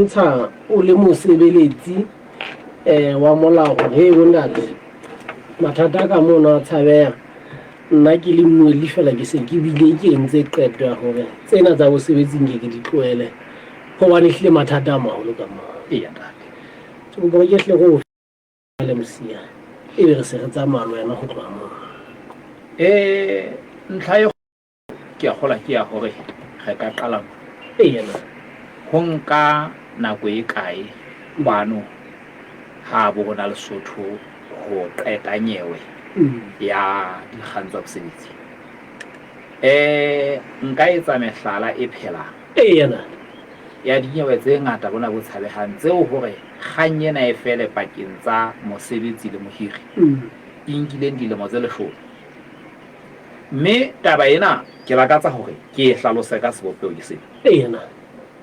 bontsha o le mosebeletsi um wa molao gore he bontate mathata a ka mono a tshabeha nna ke le mmuelli fela ke se ke bile ke entse qeto ya gore tsena tsa bosebetsi nke ke di tlohele gobane hlile mathata a maholo ka moo. Eya ntate. Ke kopa ke hle go le mosia e be re se re tsamaya le wena go tloga moo. Ntlha e ke a gola ke ya gore re ka qala mo. Eya na. Ho nka nako e kae kwano ha bo rona Lesotho ho qeta nyewe ya dikgang tsa bosebetsi? Nka etsa mehlala e phelang. Eya na. Ya dinyewe tse ngata bona bo tshabehang tseo hore kgang ena e fele pakeng tsa mosebetsi le mohiri e nkileng dilemo tse 10. Mme taba ena ke lakatsa hore ke e hlalose ka sebopeho ke sena. Eena.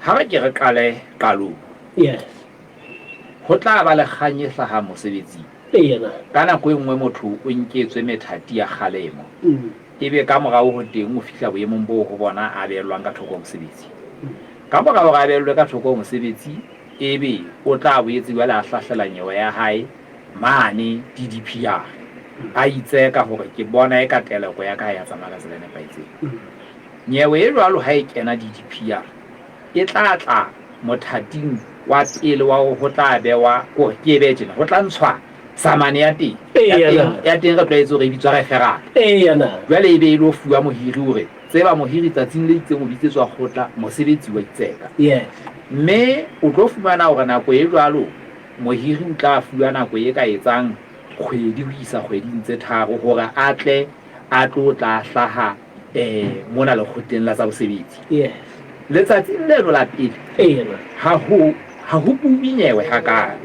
Ha re ke re qale qalong. Yes. Ho tla ba le kgang e hlahang mosebetsing. Eena. Ka nako e nngwe motho o nketswe methati ya kgalemo. Ebe ka morao ho teng o fihla boemong boo ho bona a beellwang ka thoko ho mosebetsi. Ka mora hore a beellwe ka thoko ho mosebetsi, ebe o tla boetse jwale a hlahlela nyewe ya hae mane DDPR, a itseka hore ke bona eka teleko ya ka ha ya tsamaya ka tsela e nepahetseng. Nyewe e jwalo ha e kena DDPR, e tla tla mothating wa pele wa hore ho tla bewa, kore ke e behe tjena, ho tla ntshwa samane ya teng. Ya teng re tlwaetse hore e bitswa referral. Jwale e be e lo fuwa mohiri hore, tseba mohiri tsatsing le itseng o bitsetswa kgotla, mosebetsi wa itseka. Mme o tlo fumana hore nako e jwalo Mohiri o tla fuwa nako e ka etsang kgwedi ho isa kgweding tse tharo hore a tle a tlo tla hlaha mona lekgotleng la tsa bosebetsi. Yes. Letsatsing leno la pele ha ho ha ho buuwe nyewe hakaalo,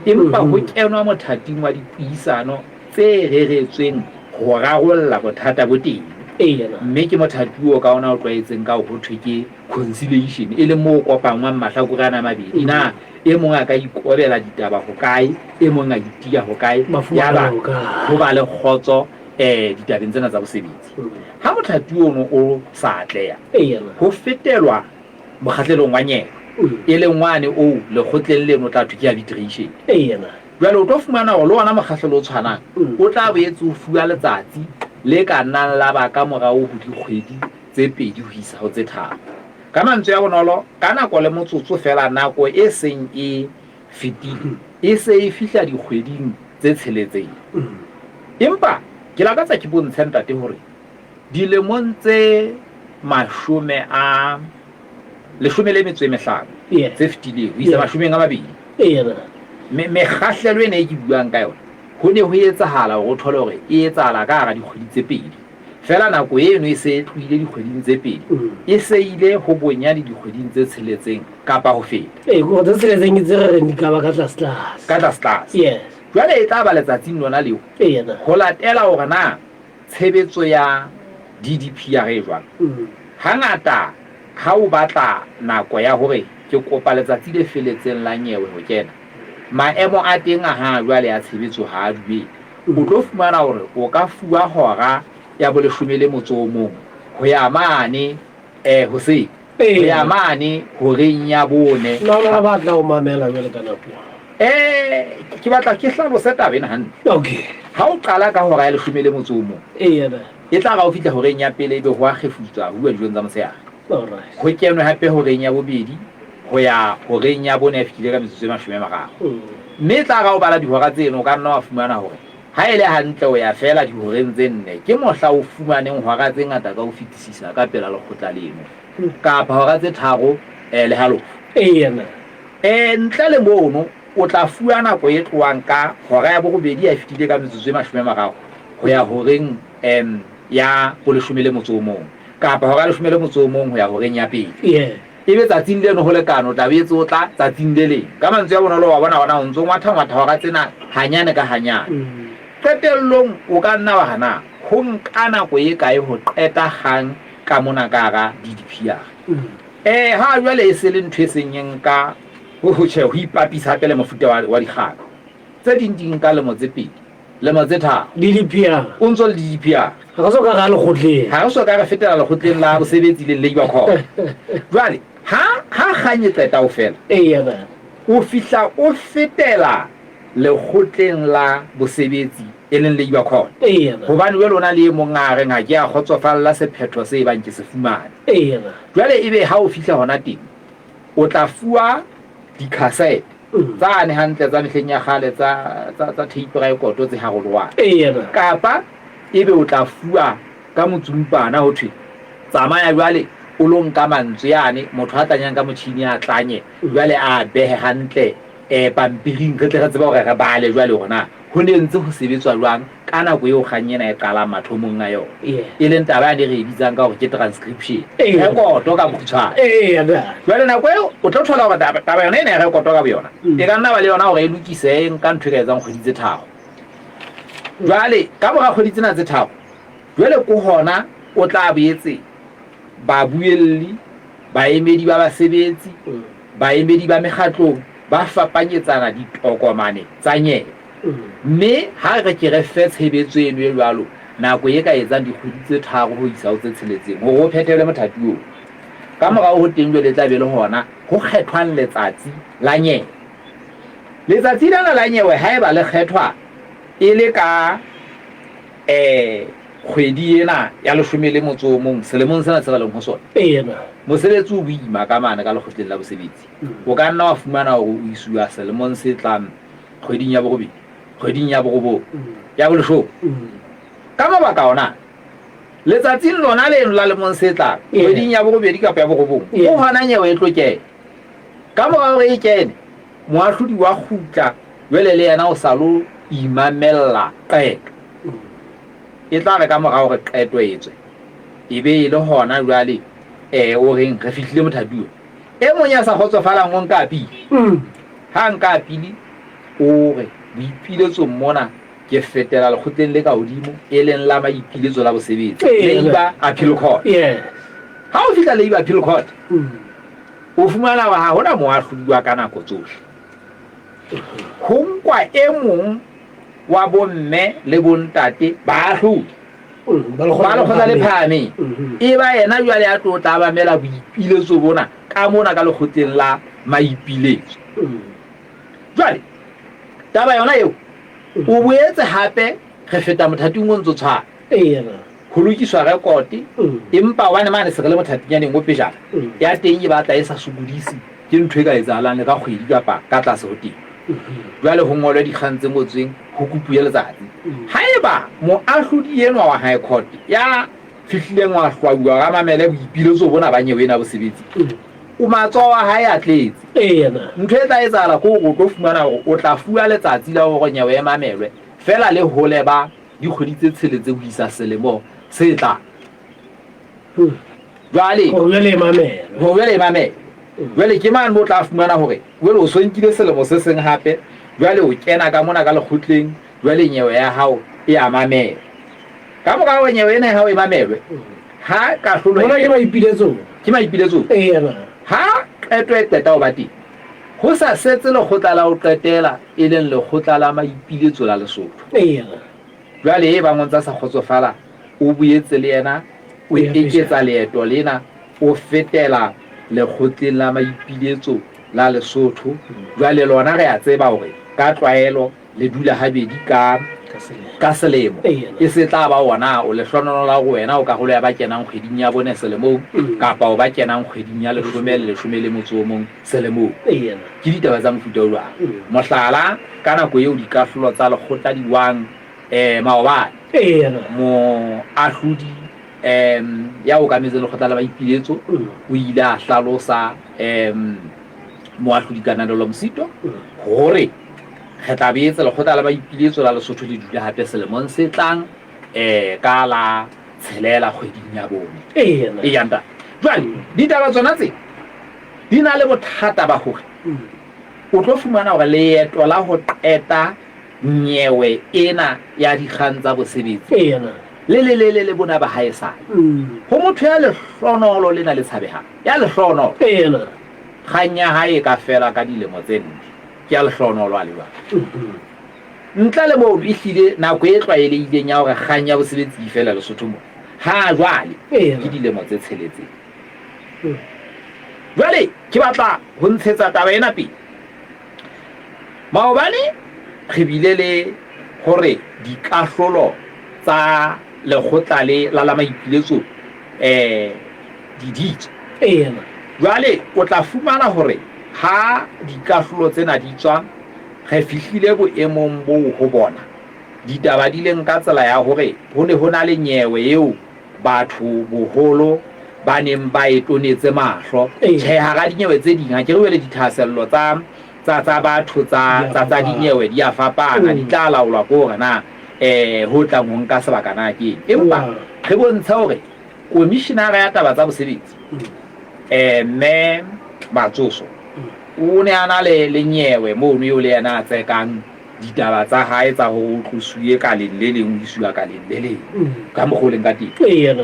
empa ho kenwa mothating wa dipuisano tse reretsweng ho rarolla bothata bo teng. Mme ke mothati oo ka ona o tlwaetseng ka ho thwe ke conciliation, e leng moo kopanngwang mahlakore ana a mabedi. Na e mong a ka ikobela ditaba hokae, e mong a itiya hokae, yaba ho ba le kgotso ditabeng tsena tsa bosebetsi. Ha mothati ono o sa atleha, ho fetelwa mokgahlelong wa nyewe, e leng wane oo lekgotleng leno o tla thwe ke arbitration. Jwale o tlo fumana hore le ona mokgahlelo o tshwanang o tla boetse o fuwa letsatsi le ka nnang la ba ka morao ho dikgwedi tse 2 ho isa ho tse 3. Ka mantswe a bonolo, ka nako le motsotso feela nako e seng e fetile e se e fihla dikgweding tse 6. Empa ke lakatsa ke bontshe ntate hore dilemong tse 15 tse fetileng ho isa 20, mekgahlelo ena e ke buang ka yona ho ne ho etsahala hore o thole hore e etsahala ka hara dikgwedi tse 2. Feela nako eno e se e tlohile dikgweding tse 2, e se ile ho bonyane dikgweding tse 6 kapa ho feta. Ee, ke hore tse 6 ke tse re reng di ka ba ka tlase-tlase. Ka tlase-tlase. Yes. Jwale e tla ba letsatsing lona leo ho latela hore na tshebetso ya DDPR e jwang. Hangata ha o batla nako ya hore ke kopa letsatsi le feletseng la nyewe ho kena, maemo a teng a ha jwale a tshebetso ha a dumele. O tlo fumana hore o ka fuwa hora ya bo-11 ho ya mane hoseng, ho ya mane horeng ya 4. Na o batla ho mamela jwale ka nako? Ke batla ke hlalose taba ena hantle. Okay. Ha o qala ka hora ya 11, e tla ra o fihla horeng ya pele ebe ho a kgefutswa ho uwa dijong tsa motshehare. Alright. Ho kenwe hape horeng ya bobedi ho ya horeng ya 4 e fetile ka metsotso e 30. Mme e tla ra o bala dihora tseno o ka nna wa fumana hore ha e le hantle o ya feela dihoreng tse 4 ke mohla o fumaneng hora tse ngata ka ho fetisisa ka pela lekgotla leno kapa hora tse 3 le halofo. Ntle le mono o tla fuwa nako e tlohang ka hora ya 8 ya fetile ka metsotso e 30 ho ya horeng ya bo-11 kapa hora ya 11 ho ya horeng ya 1. Ebe tsatsing leno ho lekane o tla boetse o tla tsatsing le leng. Ka mantswe a bonolo wa bona hore na o ntso ngwatha-ngwatha hora tsena hanyane ka hanyane. Qetellong o ka nna wa re na ho nka nako e kae ho qeta kgang ka mona ka hara DDPR. Ha jwale e se le ntho e seng e nka ho tjhe ho ipapisa hape le mofuta wa dikgang. Tse ding di nka lemo tse 2, lemo tse 3. DDPR. O ntso le DDPR. Ha re so ka re ya lekgotleng. Ha re so ka re fetela lekgotleng la bosebetsi le Labour Court. Jwale. Ha ha kgang e qeta ho fela, Eya. o fihla o fetela lekgotleng la bosebetsi e leng Labour Court. Eya. Hobane jwale o na le e mong a reng ha ke a kgotsofalla sephetho se ebang ke se fumane. Eya. Jwale ebe ha o fihla hona teng, o tla fuwa dikhasete tsane hantle tsa mehleng ya kgale tsa tsa tsa tape record tse haroloang. Eya. Kapa ebe o tla fuwa ka motsumpana ho thwe tsamaya jwale o lo nka mantswe ane motho a tlanyang ka motjhini a tlanye jwale a behe hantle pampiring re tle re tsebe hore re bale jwale hore na ho ne ntse ho sebetswa jwang ka nako eo kgang ena e qalang mathomong a yona, e leng taba yane re e bitsang ka hore ke transcription, rekoto ka bokgutshwane. Jwale nako eo o tlo thola hore taba yona ena ya rekoto ka boyona e ka nna ba le yona hore e lokise e nka ntho e ka etsang kgwedi tse tharo. Jwale ka mora kgwedi tsena tse tharo, jwale ke hona o tla boetse babuelli, baemedi ba basebetsi, baemedi ba mekgatlong ba fapanyetsana ditokomane tsa nyewe. Mme ha re ke re fe tshebetso eno e jwalo nako e ka etsang dikgwedi tse tharo ho isa ho tse tsheletseng hore ho phethelwe mothati oo. Ka morao ho teng jwale e tla be le hona ho kgethwang letsatsi la nyewe. Letsatsi lena la nyewe haeba le kgethwa e le ka kgwedi ena ya leshome le motso o mong selemong sena se re leng ho sona, mosebetsi o boima ka mane ka lekgotleng la bosebetsi. O ka nna wa fumana hore o isuwa selemong se tlang kgweding ya borobedi, kgweding ya borobong, ya boleshome. Ka mabaka ona, letsatsing lona leno la lemong se tlang, kgweding ya borobedi kapa ya borobong, ho hona nyewe e tlo kena. Ka mora hore e kene, moahlodi wa kgutla jwale le yena o sa lo imamella qeto. E tla re ka mora hore qeto e tswe, e be e le hona jwale o reng re fihlile mothati ona. E mong ya sa kgotsofalang o nka apili. Ha a nka apili o re boipiletsong mona ke fetela lekgotleng le ka hodimo e leng la maipiletso la bosebetsi, Labour Appeal Court. Ha o fihla Labour Appeal Court, o fumana hore ha hona moahlodi wa ka nako tsohle. Ho nkwa e mong wa bomme le bontate baahlodi ba lekgotla le phahameng, e ba yena jwale a tlo tla mamela boipiletso bona ka mona ka lekgotleng la maipiletso. Jwale taba yona eo o boetse hape re feta mothating o ntso tshwana. Ho lokiswa rekote, empa hobane mane se re le mothatinyaneng o pejana, ya teng e batla e sa sokodise, ke ntho e ka etsahalang le ka kgwedi kapa ka tlase ho teng. Jwale ho ngolwe dikgang tse ngotsweng, ho kopuwe letsatsi. Haeba moahlodi enwa wa High Court ya fihlileng wa hlwauwa hore a mamele boipiletso bona ba nyewe ena bosebetsi, o matsoho a hae a tletse. Ntho e tla etsahala ke hore o tlo fumana hore o tla fuwa letsatsi la hore nyewe e mamelwe feela le hole ba dikgwedi tse tsheletseng ho isa selemo se tlang. Jwale Hore jwale e mamelwe. Hore jwale e mamelwe. Jwale ke mane mo tla fumana hore jwale o so nkile selemo se seng hape, jwale o kena ka mona ka lekgotleng, jwale nyewe ya hao e a mamelwa. Ka mora hore nyewe ena ya hao e mamelwe, ha kahlolo Mona ke maipiletsong. Ke maipiletsong. Eya. Ha qeto e qeta ho ba teng, ho sa setse lekgotla la ho qetela e leng lekgotla la maipiletso la Lesotho. Eya. Jwale e bang o ntsa sa kgotsofala, o boetse le yena o eketsa leeto lena, o fetela lekgotleng la maipiletso la Lesotho. Jwale lona re a tseba hore ka tlwaelo le dula habedi ka ka selemo. E se tla ba ona o lehlohonolo la hore wena o karolo ya ba kenang kgweding ya bone selemong kapa o ba kenang kgweding ya leshome le leshome le motso o mong selemong. Ke ditaba tsa mofuta o jwalo. Mohlala, ka nako eo dikahlolo tsa lekgotla di wang maobane, moahlodi ya okametseng lekgotla la baipiletso o ile a hlalosa moahlodi Kananelo Mosito hore re tla boetse lekgotla la baipiletso la Lesotho le dula hape selemong se tlang ka la tshelela kgweding ya bone. Eya ntate. Jwale ditaba tsona tse di na le bothata ba hore o tlo fumana hore leeto la ho qeta nyewe ena ya dikgang tsa bosebetsi le lelelele bona ba haesale. Ho motho ya lehlonolo lena le tshabehang, ya lehlonolo, kgang ya hae e ka fela ka dilemo tse nne. Ke ya lehlonolo a le jwalo. Ntle le mono, ehlile nako e tlwaelehileng ya hore kgang ya bosebetsi e fele Lesotho mona ha jwale ke dilemo tse tsheletseng. Jwale ke batla ho ntshetsa taba ena pele. Maobane re bile le hore dikahlolo tsa lekgotla le la la maipiletso um di ditswe. Jwale o tla fumana hore ha dikahlolo tsena di tswa, re fihlile boemong boo ho bona ditaba di leng ka tsela ya hore ho ne ho na le nyewe eo batho boholo ba neng ba e tonetse mahlo. Tjhe, hara dinyewe tse ding, ha ke re jwale dithahasello tsa tsa tsa batho tsa tsa tsa dinyewe di a fapana, di tla laolwa ke hore na um ho tlang ho nka sebaka na ke eng. Empa re bontshe hore komishinara ya taba tsa bosebetsi um Mme Matsoso o ne a na le le nyewe mono eo le yena a tsekang ditaba tsa hae tsa hore o tlosuwe kaleng le leng o isiwa kaleng le leng ka mokgwa o leng ka teng.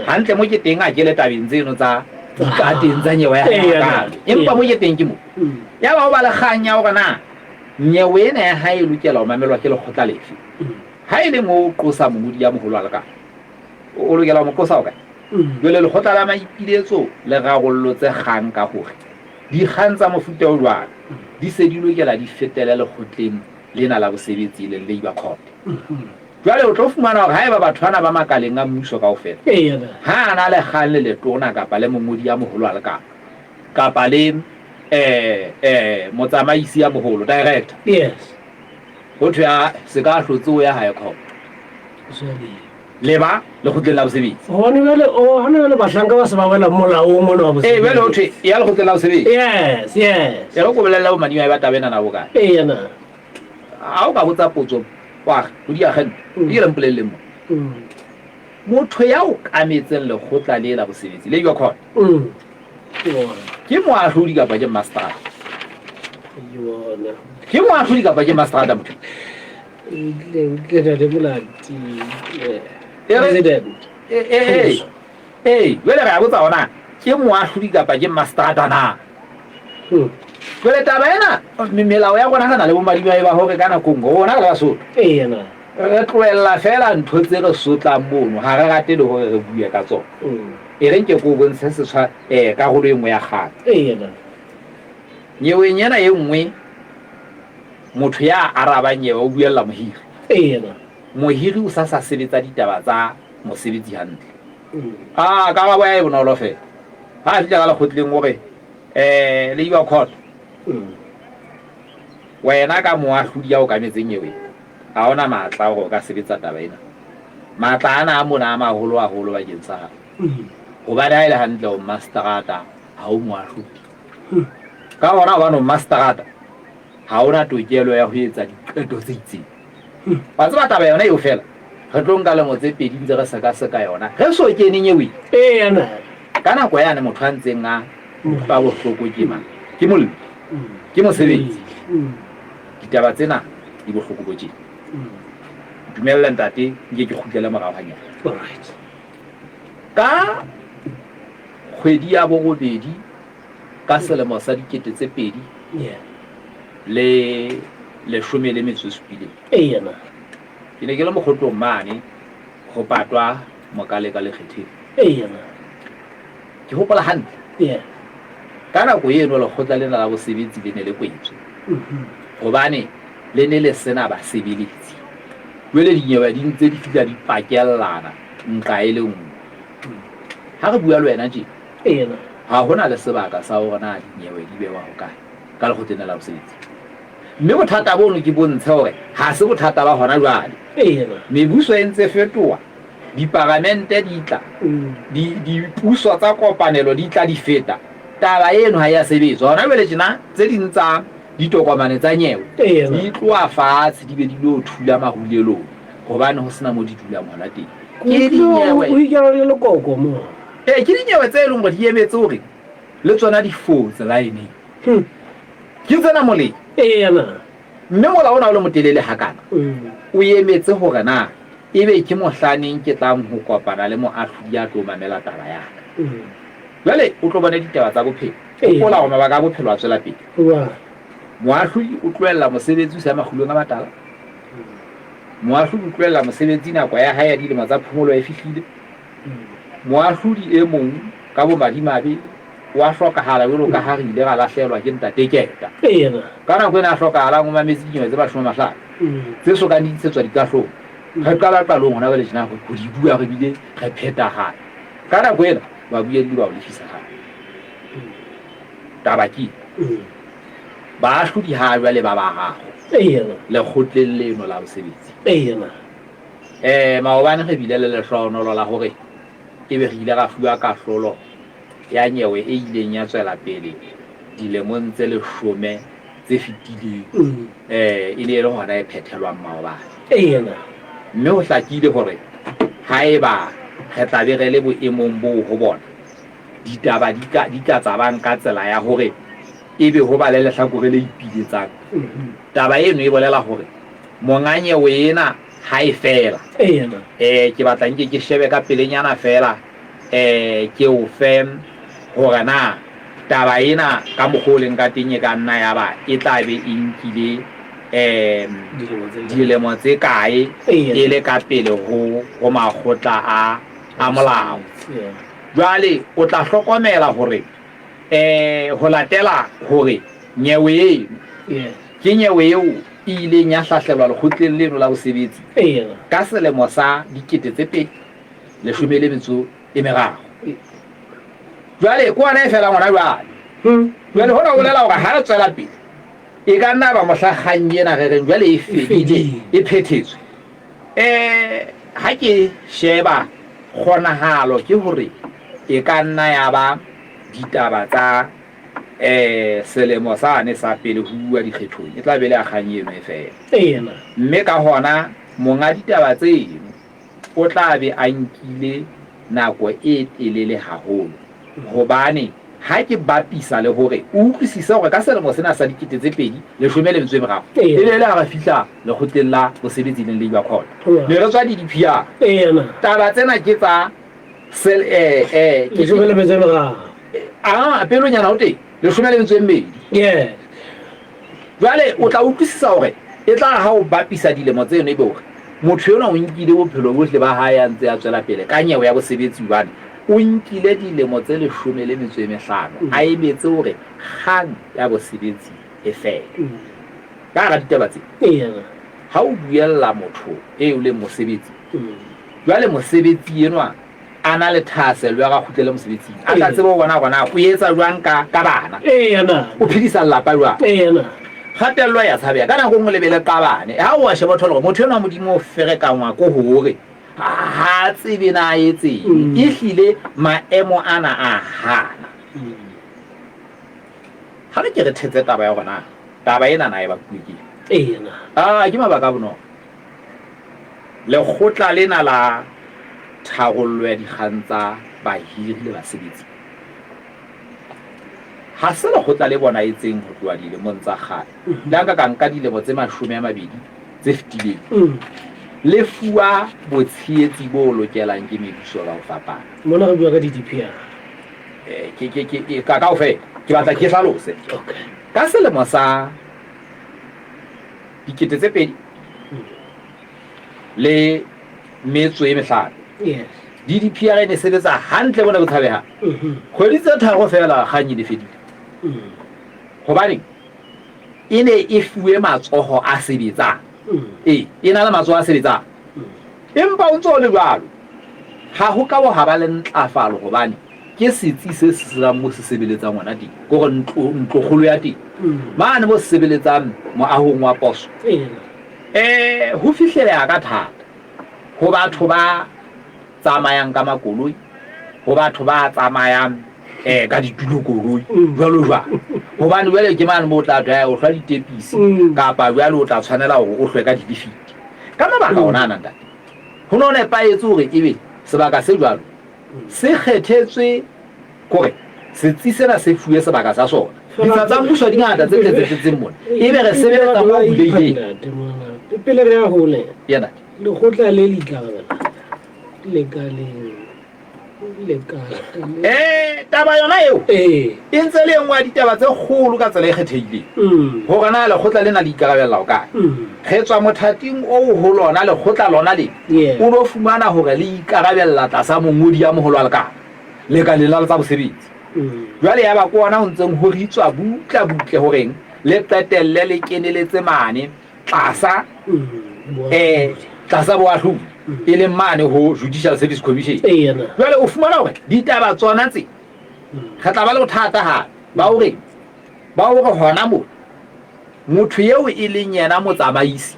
Hantle mo ke teng a ke le tabeng tseno tsa dikateng tsa nyewe ya hae hakalo. Empa mo ke teng ke mo. Yaba ho ba le kgang ya hore na nyewe ena ya hae e lokela ho mamelwa ke lekgotla lefe. Ha e le mo o qosa mongodi ya moholo wa lekala, o lokela ho mo qosa hokae? Jwale lekgotla la maipiletso le rarollotse kgang ka hore dikgang tsa mofuta o jwalo di se di lokela di fetele lekgotleng lena la bosebetsi e leng Labour Court. Jwale o tlo fumana hore haeba batho bana ba makaleng a mmuso kaofela, ha a na le kgang le letona kapa le mongodi ya moholo wa lekala kapa le motsamaisi ya moholo, director, ho thwe a se ka hlotse o ya High Court. Leba lekgotleng la bosebetsi. Hone jwale, oh, hone jwale bahlanka ba se ba wela molaong mona wa bosebetsi. Eh, jwale ho thwe ya lekgotleng la bosebetsi. Yes, yes. E re ko bolella bo madimabe ba taba ena na bokae. Eya na. Ha o ka botsa potso wa re ho diagente, di re mpolelleng mo. Motho ya okametseng lekgotla le la bosebetsi, Labour Court. Ke moahlodi kapa ke mmaseterata? Ke moahlodi kapa ke mmaseterata motho? Ee, jwale re a botsa hona ke moahlodi kapa ke mmaseterata na? Jwale taba ena, melao ya rona re na le bomadimabe ba hore ka nako nngwe rona re le Basotho re tlohella feela ntho tse re sotlang mono, ha re rate le hore re bue ka tsona. E re nke ke o bontshe setshwa karolo e nngwe ya kgang. Nyeweng ena e nngwe motho ya arabang nyewe o buella mohiri. Mohiri o sa sa sebetsa ditaba tsa mosebetsi hantle. Ah, karabo ya e bonolo feela. Ha a fihla ka lekgotleng o re, Labour Court, wena ka moahlodi ya okametseng nyewe, ha ona matla a hore o ka sebetsa taba ena. Matla ana a mona a maholo haholo bakeng sa hao. Hobane ha e le hantle o mmaseterata, ha o moahlodi. Ka hona hobane o mmaseterata, ha ona tokelo ya ho etsa diqeto tse itseng. Wa tseba taba yona eo feela, re tlo nka lemo tse pedi ntse re sekaseka yona, re so kene nyeweng. Ka nako yane motho a ntseng a utlwa bohloko ke mang? Ke molli, ke mosebetsi. Ditaba tsena di bohloko bo tjena. Dumella ntate nke ke kgutlele morao hanyane. Ka kgwedi ya borobedi ka selemo sa 2017, ke ne ke le mokgotlong mane ho patwa Mokale ka Lekgetheng. Ke hopola hantle. Ka nako eno lekgotla lena la bosebetsi le ne le kwetswe hobane le ne le sena basebeletsi. Jwale dinyewe di ntse di fihla di pakellana nqa e le nngwe. Ha re bua le wena tje, ha hona le sebaka sa hore na dinyewe di bewa hokae ka lekgotleng la bosebetsi. Mme bothata bono ke bontshe hore ha se bothata ba hona jwale. Mebuso e ntse fetoha, diparamente di tla, dipuso tsa kopanelo di tla di feta. Taba eno ha e a sebetswa. Hona jwale tjena tse ding tsa ditokomane tsa nyewe di tloha fatshe di be di lo thula marulelong hobane ho sena mo di dulang hona teng. Ke dinyewe. O ikela le lekoko moo. Ee, ke dinyewe tse leng hore di emetse hore le tsona di fotse laeneng. Ke tsena moleng. Mme mola ona o le motelele hakana, o emetse hore na ebe ke mohlaneng ke tlang ho kopana le moahlodi ya tlo mamela taba ya ka. Jwale o tlo bone ditaba tsa bophelo. Hopola hore mabaka a bophelo a tswela pele. Moahlodi o tlohella mosebetsi o sa makgulong a matala. Moahlodi o tlohella mosebetsi nako ya hae ya dilemo tsa phomolo e fihlile. Moahlodi e mong ka bomadimabe wa hlokahala jwalo ka ha re ile ra lahlehelwa ke Ntate Keta. Ka nako ena a hlokahalang o mametse dinyewe tse 50 tse so kang di ntshetswa dikahlong. Re qala qalong hona jwale tjena ho di bua re bile re phetahala. Ka nako ena babuelli ba o lefisa hape. Taba ke ena. Baahlodi ha jwale ba bararo lekgotleng leno la bosebetsi. Maobane re bile le lehlohonolo la hore ebe re ile ra fuwa kahlolo ya nyewe e ileng ya tswela pele dilemong tse leshome tse fetileng, e ne e le hona e phethelwang maobane. Mme ho hlakile hore haeba re tla be re le boemong boo ho bona ditaba di ka, di ka tsabang ka tsela ya hore ebe ho ba le lehlakore le ipiletsang, taba eno e bolela hore monga nyewe ena ha e fela. Ke batla nke ke shebe ka pelenyana feela, ke o fe hore na taba ena ka mokgwa o leng ka teng e ka nna ya ba e tla be e nkile dilemo tse kae e le ka pele ho, ho makgotla a, a molao. Jwale o tla hlokomela hore ho latela hore nyewe eno ke nyewe eo e ileng ya hlahlelwa lekgotleng leno la bosebetsi ka selemo sa 2013. Jwale ke ona e felang hona jwale. Jwale hona ho bolela hore ha re tswela pele e ka nna ba mohla kgang ena re reng jwale e fedile, e phethetswe. Ha ke sheba kgonahalo ke hore e ka nna ya ba ditaba tsa selemo sane sa pele ho uwa dikgethong e tla be le ya kgang eno e fela. Mme ka hona monga ditaba tseno o tla be a nkile nako e telele haholo hobane Ha ke bapisa le hore o utlwisise hore ka selemo sena sa 2013 e ne e le ha re fihla lekgotleng la bosebetsi e leng Labour Court, ne re tswa DDPR. Taba tsena ke tsa sel, eh, eh, ke, 13. Ah, pelonyana ho teng, 12. Yes. Jwale o tla utlwisisa hore e tla re ha o bapisa dilemo tseno ebe hore motho enwa o nkile bophelo bohle ba hae a ntse a tswela pele ka nyewe ya bosebetsi hobane o nkile dilemo tse 15 a emetse hore kgang ya bosebetsi e fele. Ka hara ditaba tse, ha o buella motho eo leng mosebetsi, jwale mosebetsi enwa a na le thahasello ya hore a kgutlele mosebetsing, a tla tsebe ho bona hore na o etsa jwang ka, ka bana, o phedisa lelapa jwang. Kgatello ya tshabeha. Ka nako e nngwe le be le qabane. Ha o a sheba o thole hore motho enwa wa Modimo o ferekangwa ke hore ha a tsebe na a etseng. Ehlile maemo ana a hana. Ha re ke re thetse taba ya hore na taba ena na e bakuwe ke eng. Ah, ke mabaka a bonolo. Lekgotla lena la tharollo ya dikgang tsa bahiri le basebetsi ha se lekgotla le bonahetseng ho tloha dilemong tsa kgale. Le ha nka ka nka dilemo tse 20 tse fetileng, le fuwa botshehetsi bo lokelang ke mebuso ka ho fapana. Mona re bua ka di-D_P_R. Ke, ke, ke, ka kaofela. Ke batla ke hlalose. Ka selemo sa 2005. DDPR e ne sebetsa hantle bona bo tshabehang. Kgwedi tse tharo feela kgang e ne fedile. Hobaneng? E ne e fuwe matsoho a sebetsang. Ee, e na le matsoho a sebetsang. Empa o ntse o le jwalo, ha ho ka ha ba le ntlafalo hobane ke setsi se selang mo se sebeletsang hona teng, ke hore ntlo, ntlokgolo ya teng mane mo se sebeletsang moahong wa poso. Ho fihleleha ka thata ho batho ba tsamayang ka makoloi, ho batho ba tsamayang ka ditulokoloi, jwalo jwalo. Hobane jwale ke mane mo o tla thwe o hlwa ditepisi, kapa jwale o tla tshwanela hore o hlwe ka dilifiti. Ka mabaka ona ana, ntate, ho ne ho nepahetse hore ebe sebaka se jwalo se kgethetswe kore setsi sena se fuwe sebaka sa sona. Ditsha tsa mmuso di ngata tse tletse-tletseng mona, ebe re sebeletsa mo ho bulehileng. Pele re ya hole, Ya ntate. Lekgotla le le ikarabella lekaleng lekala. Taba yona eo e ntse le e nngwe ya ditaba tse kgolo ka tsela e kgethehileng, hore na lekgotla lena le ikarabella ho kae. Re tswa mothating oo ho lona lekgotla lona le o lo fumana hore le ikarabella tlasa mongodi ya moholo wa lekala, lekaleng la tsa bosebetsi. Jwale ya ba ke ona o ntseng ho ritswa butla butle horeng le qetelle le keneletse mane tlasa tlasa boahlodi e leng mane ho Judicial Service Commission. Jwale o fumana hore ditaba tsona tse re tla ba le bothata hape ba hore ba hore hona moo motho eo e leng yena motsamaisi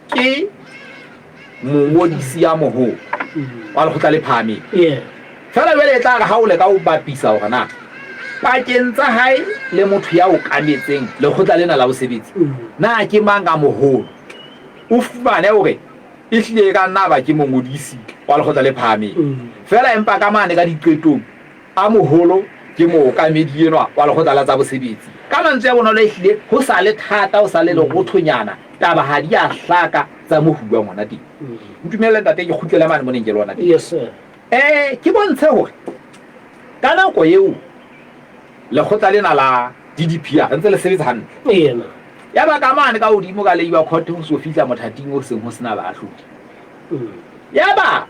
ke mongodisi ya moholo wa lekgotla le phahameng. Feela jwale e tla re ha o leka ho bapisa hore na pakeng tsa hae le motho ya okametseng lekgotla lena la bosebetsi na ke mang a moholo, o fumane hore e hlile e ka nna ba ke mongodisi wa lekgotla le phahameng. Feela empa ka mane ka diqetong a moholo ke mookamedi enwa wa lekgotla la tsa bosebetsi. Ka mantswe a bonolo ehlile ho sa le thata, ho sa le lerothonyana, taba ha di a hlaka tsa mo ho buang hona teng. Ntumelle ntate ke kgutlele mane mo neng ke le hona teng. Yes sir. Ke bontshe hore ka nako eo lekgotla lena la DDPR re ntse le sebetsa hantle. Ena. Yaba ka mane ka hodimo ka Labour Court ho so fihla mothating o seng ho sena baahlodi. Yaba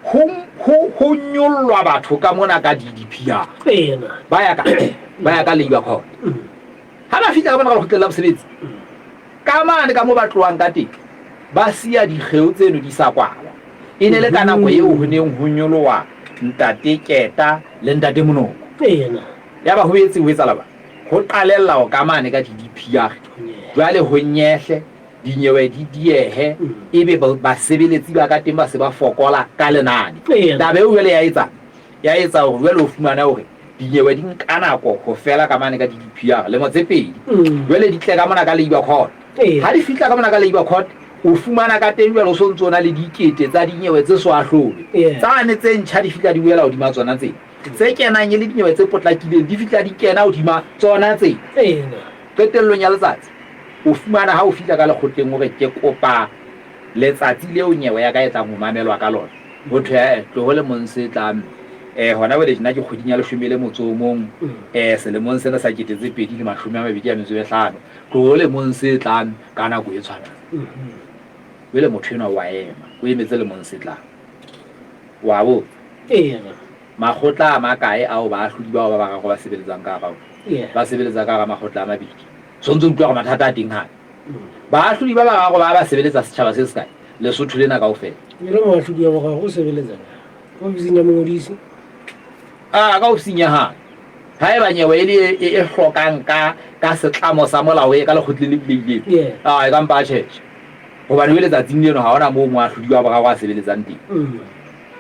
ho, ho, ho nyollwa batho ka mona ka DDPR. Ena. Ba ya ka, ba ya ka Labour Court. Ha ba fihla ka mona ka lekgotleng la bosebetsi, ka mane ka mo ba tlohang ka teng, ba siya dikgeo tseno di sa kwalwa. E ne le ka nako eo ho neng ho nyoloha Ntate Keta le Ntate Monoko. Ena. Yaba ho etse ho etsahala jwang? Ho qalella ho ka mane ka DDPR. Jwale ho nyehle, dinyewe di diehe, ebe basebeletsi ba ka teng ba se ba fokola ka lenane. Taba eo jwale ya etsang? Ya etsa hore jwale o fumane hore dinyewe di nka nako ho fela ka mane ka DDPR, lemo tse pedi. Jwale di tle ka mona ka Labour Court. Ha di fihla ka mona ka Labour Court, o fumana ka teng jwale o so ntso na le dikete tsa dinyewe tse so ahlolwe. Tsane tse ntjha di fihla di wela hodima tsona tse. Tse kenang e le dinyewe tse potlakileng di fihla di kena hodima tsona tse. Qetellong ya letsatsi, o fumana ha o fihla ka lekgotleng o re ke kopa letsatsi leo nyewe ya ka e tlang ho mamelwa ka lona. Ho thwe eh, tloho lemong se tlang. Hona jwale tjena ke kgweding ya leshome le motso o mong, selemong sena sa 2025. Tloho lemong se tlang ka nako e tshwanang. Jwale motho enwa wa ema, o emetse lemong se tlang. Wa botsa. Makgotla a makae ao baahlodi bao ba bararo ba sebeletsang ka hara ona? Ba sebeletsa ka hara makgotla a mabedi. So ntso utlwa hore mathata a teng hape. Baahlodi ba bararo ba ba sebeletsa setjhaba se sekae? Lesotho lena kaofela. Jwale moahlodi wa boraro o sebeletsa ka ofising ya mongodisi? Ah, ka ofising ya hae. Haeba nyewe e le e, e hlokang ka ka setlamo sa molao e ka lekgotleng le bulehileng. Ah, e ka mpa a tjhetjhe. Hobane jwale tsatsing leno ha hona moo moahlodi wa boraro a sebeletsang teng.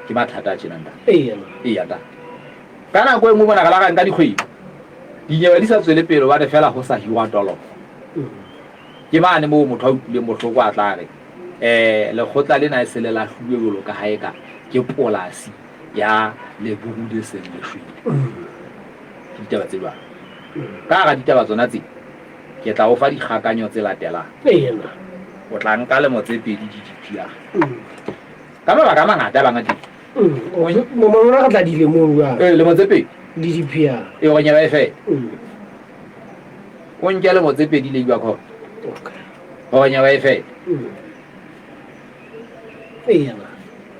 Ke mathata a tjena ntate. Eya ntate. Ka nako e nngwe mona re la ra nka dikgwedi dinyewe di sa tswele pele hobane fela ho sa hirwa toloko. Ke mane moo motho a utlwileng bohloko a tla re lekgotla lena e se le lahluwe jwalo ka ha eka ke polasi ya leburu le seng le shwele. Ke ditaba tse jwalo. Ka hara ditaba tsona tse ke tla o fa dikgakanyo tse latelang. O tla nka lemo tse pedi DDPR. Ka mabaka a mangata a bang a teng. Rona re tla dilemong jwang? Ee, lemo tse pedi. DDPR. Ee, gore nyewe e fele. O nke lemo tse pedi Labour Court. Gore nyewe e fele.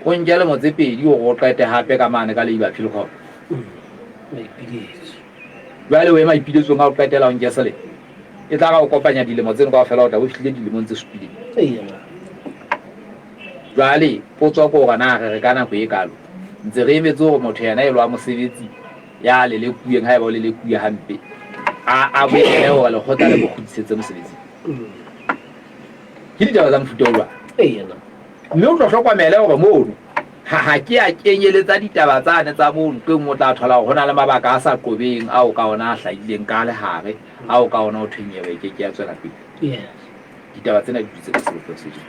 O nke lemo tse pedi gore o qete hape ka mane ka Labour Appeal Court. Maipiletso. Jwale o ye maipiletsong a o qetela o nke selemo. E tla ra o kopanya dilemo tseno kaofela o tla bo fihlile dilemong tse supileng. Jwale potso ke hore na re re ka nako e kalo ntse re emetse hore motho yena elo wa mosebetsi ya lelekuweng, haeba o lelekuwe hampe, a a boele hore lekgotla le mo kgutlisetse mosebetsing. Ke ditaba tsa mofuta o jwalo. Mme o tlo hlokomele hore mono ha ha ke a kenyeletsa ditaba tsane tsa moo nqeng o tla thola hore ho na le mabaka a sa qobeng ao ka ona a hlahileng ka lehare ao ka ona ho thweng nyewe e ke ke ya tswela pele. Ditaba tsena di dutse ka sebopeho se tjena.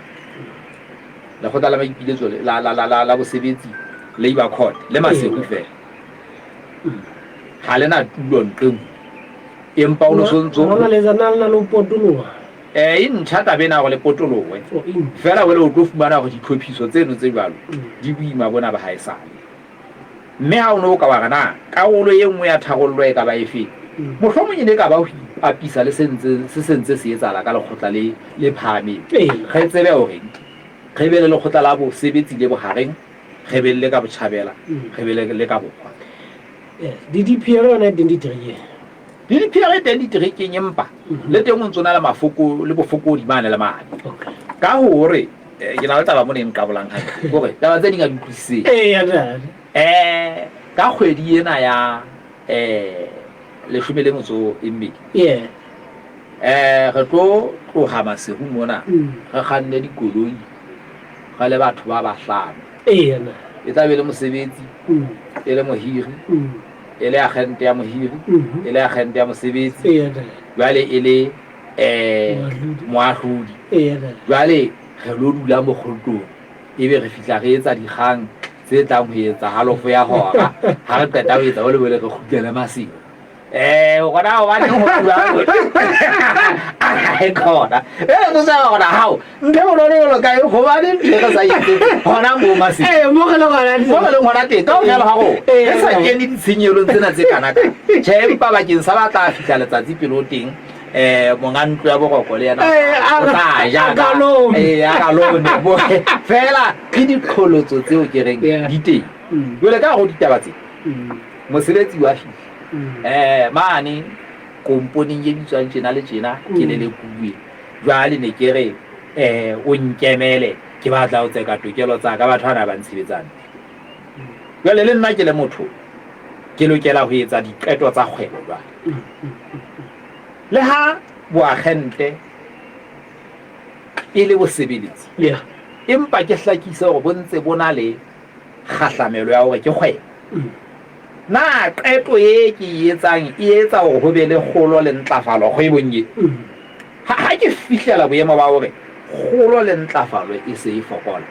Lekgotla la maipiletso la la la la la bosebetsi Labour Court le Maseru fela. Ha le na tulo nqeng. Empa o no sontso Hona le na le le potoloha. E ntjha taba ena hore le potolohe. Fela wele o tlo fumana hore ditlhophiso tseno tse jwalo di boima bona ba haesale. Mme ha o ne o ka wa re na karolo e nngwe ya tharollo e ka ba efe, mohlomong e ne e ka ba ho ipapisa le se ntseng se sentse se etsahala ka lekgotla le le phahameng. Re tsebe hore re be le lekgotla la bosebetsi le bohareng, re be le ka botjhabela, re be le ka borwa. Yes, DDPR yona e teng diterekeng. DDPR e teng diterekeng empa le teng o ntse o na le mafoko le bofokodi mane le mane. Okay. Ka hore ke na le taba mona e nqabolang hantle. Ke hore taba tse ding ha di utlwisisehe. Eya ntate. Ka kgwedi ena ya 18. Yeah. Re tlo tloha Maseru mona re kganne dikoloi re le batho ba bahlano. Eya na. E tla be le mosebetsi, e le mohiri, e le agente ya mohiri, e le agente ya mosebetsi, Eya na. jwale e le moahlodi. Eya na. Jwale re lo dula mokgotlong, ebe re fihla re etsa dikgang tse tlang ho etsa halofo ya hora. Ha re qeta ho etsa ho le re kgutlele Maseru. Gona hobaneng ho bua a khona e re sa gona hao ntho e bonolo jalo kae hobaneng ntho e re sa etse hona moo Maseru? Ee, mo re leng hona mo re leng hona teng kaofela ga rona Ee, re sa kene ditshenyelong tsena tse kana kana. Tjhe, empa bakeng sa ba tla fihla letsatsi pele o teng, monga ntlo ya boroko le yena Ee, a o tla ja a ka lome. Ee, a ka lome. Fela ke diqholotso tseo ke reng Yeah. di teng. Jwale ka go ditaba tse, mosebetsi wa fihla mane komponeng e bitswang tjena le tjena, ke le lekuwe. Jwale ne ke re o nkemele, ke batla ho tseka tokelo tsa ka, batho bana ba ntshebetsang. Jwale le nna ke le motho, ke lokela ho etsa diqeto tsa kgwebo jwale. Le ha boagente e le bosebeletsi, Yeah. empa ke hlakise hore bo ntse bo na le kgahlamelo ya hore ke kgwebo. Na qeto e ke e etsang e etsa hore ho be le kgolo le ntlafalo kgwebong ye? Ha ke fihlela boemo ba hore kgolo le ntlafalo e se e fokola,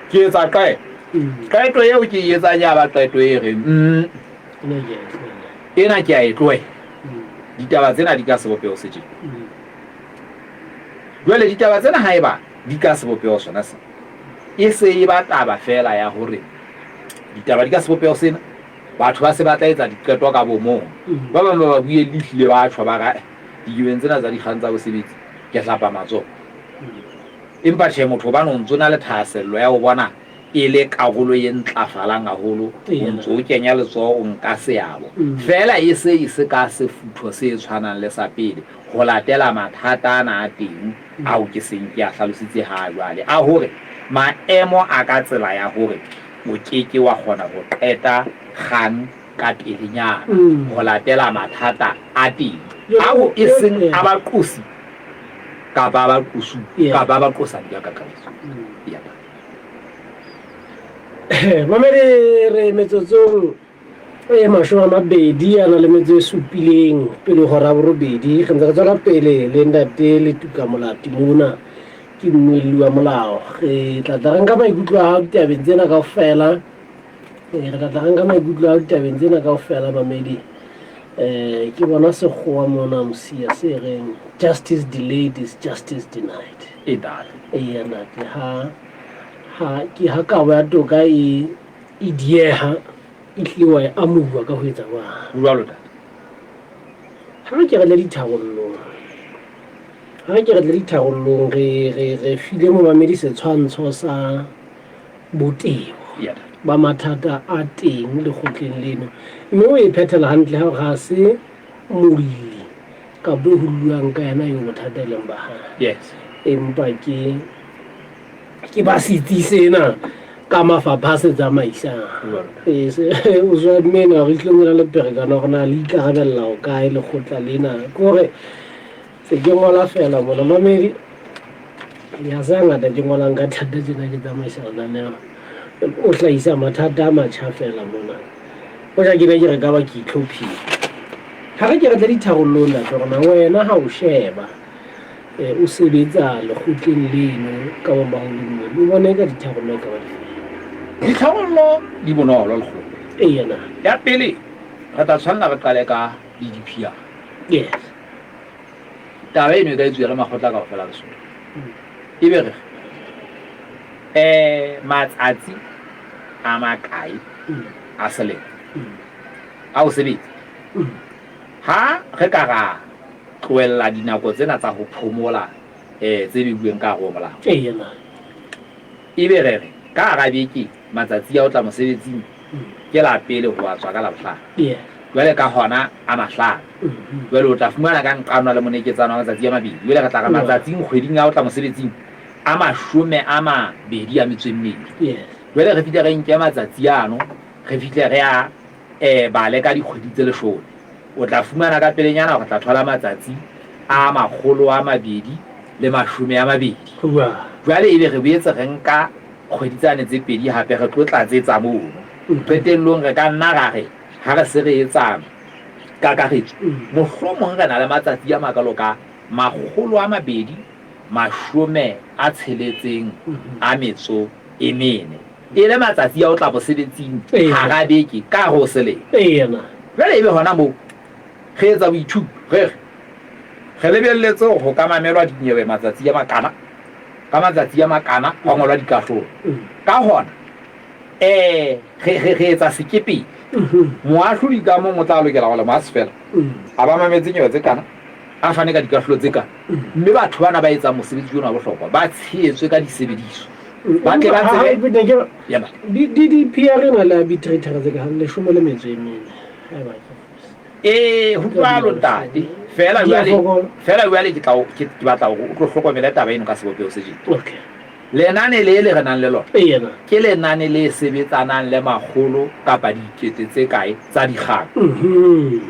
ke etsa qeto. Qeto eo ke e etsang ya ba qeto e reng, ena ke a e tlohela. Ditaba tsena di ka sebopeho se tjena. Jwale ditaba tsena haeba di ka sebopeho sona se, e se e ba taba feela ya hore ditaba di ka sebopeho sena, batho ba se ba tla etsa diqeto ka bo mong. Ba bang ba babuelli ehlile ba tjho ba re, dikebeng tsena tsa dikgang tsa bosebetsi ke hlapa matsoho. Empa tjhe, motho hobane o ntso na le thahasello ya ho bona e le karolo e ntlafalang haholo, o ntso o kenya letsoho, o nka seabo. Feela e se e se ka sefutho se tshwanang le sa pele, ho latela mathata ana a teng ao ke seng ke a hlalositse ha jwale, a hore maemo a ka tsela ya hore o ke ke wa kgona ho qeta kgang ka pelenyana, ho latela mathata a teng ao e seng a baqosi kapa a baqosuwa kapa a baqosani ka kakaretso. Mamedi, re metsotsong e 20 a na le metso e supileng pele hora 8. Re ntse re tswela pele le ntate Letuka Molati mona, ke mmuelli wa molao. Re tla tla re nka maikutlo a hao ditabeng tsena kaofela. Re tla tla re nka maikutlo a hao ditabeng tsena kaofela, mamedi. Ke bona sekgowa mona mosia se reng justice delayed is justice denied. E ntate. Eya ntate, ha ha ke ha kabo ya toka e e dieha, e hlile wa e amohuwa ka ho etsa jwang? Jwalo ntate. Ha re ke re le ditharollong, ha re ke re le ditharollong, re re re file momamedi setshwantsho sa botebo Yeah. ba mathata a teng lekgotleng leno, mme o e phethela hantle ha hore ha se molli kapa ho lluwang ka yena eo bothata e leng ba hae. Yes. Empa ke ke ba setsi sena ka mafapha a se tsamaisang. Jwalo. O tswa mena re tlile le pherekano hore na le ikarabella ho kae lekgotla lena. Ke hore se ke ngola fela mona mamedi, ya se ngata ke ngolang ka thata tjena ke tsamaisa lenaneo. O hlahisa mathata a matjha fela mona. Hoja ke ne ke re ka ba ke itlhophile. Ha re ke re tle ditharollong ntate hore na wena ha o sheba, o sebetsa lekgotleng leno ka bo maholimo, o bone ka ditharollo e ka ba dife? Ditharollo di bonolo lekgotla. Eya na. Ya pele, re tla tshwanela re qale ka DDPR. Yes. Taba eno e ka etsuwa le makgotla kaofela Lesotho. Ebe re matsatsi a makae a selemo a ho sebetsa? Ha re ka ra tlohella dinako tsena tsa ho phomola tse beuweng ka hare ho molao. Eya na. Ebe re re ka hara beke matsatsi a ho tla mosebetsing Ke la pele ho a tswa ka Labohlano. Jwale ka hona a mahlano. Jwale o tla fumana ka nqanwa le moneketsano wa matsatsi a mabedi. Jwale re tla re matsatsing kgweding a ho tla mosebetsing a 22. Jwale re fihle re nke matsatsi ano, re fihle re a bale ka dikgwedi tse 10. O tla fumana ka pelenyana hore re tla thola matsatsi a 220. Jwale ebe re boetse re nka kgwedi tsane tse pedi hape re tlo tlatsetsa mono. Qetellong re ka nna ra re ha re se re etsa kakaretso, mohlomong re na le matsatsi a makalo ka 264 e le matsatsi a ho tla mosebetsing hara beke ka hare ho selemo. Jwale ebe hona moo re etsa boithuto, re re re lebelletse hore ho ka mamelwa dinyewe matsatsi a makana, ka matsatsi a makana hwa ngolwa dikahlolo. Ka hona re, re, re etsa sekepele. Moahlodi ka mong o tla lokela ho lema fela a ba mametse nyewe tse kana, a fane ka dikahlolo tse kana. Mme batho bana ba etsang mosebetsi ona wa bohlokwa ba tshehetswe ka disebediswa. Ba tle ba tsebe. Yaba. DDPR e na le arbitrator tse ka 14. Haeba ke fosa. Ee, ho jwalo ntate. Feela jwale, feela jwale ke tla ke batla hore o tlo hlokomele taba eno ka sebopeho se tjena. Okay. Lenane le le re nang le lona ke lenane le sebetsanang le makgolo kapa dikete tse kae tsa dikgang.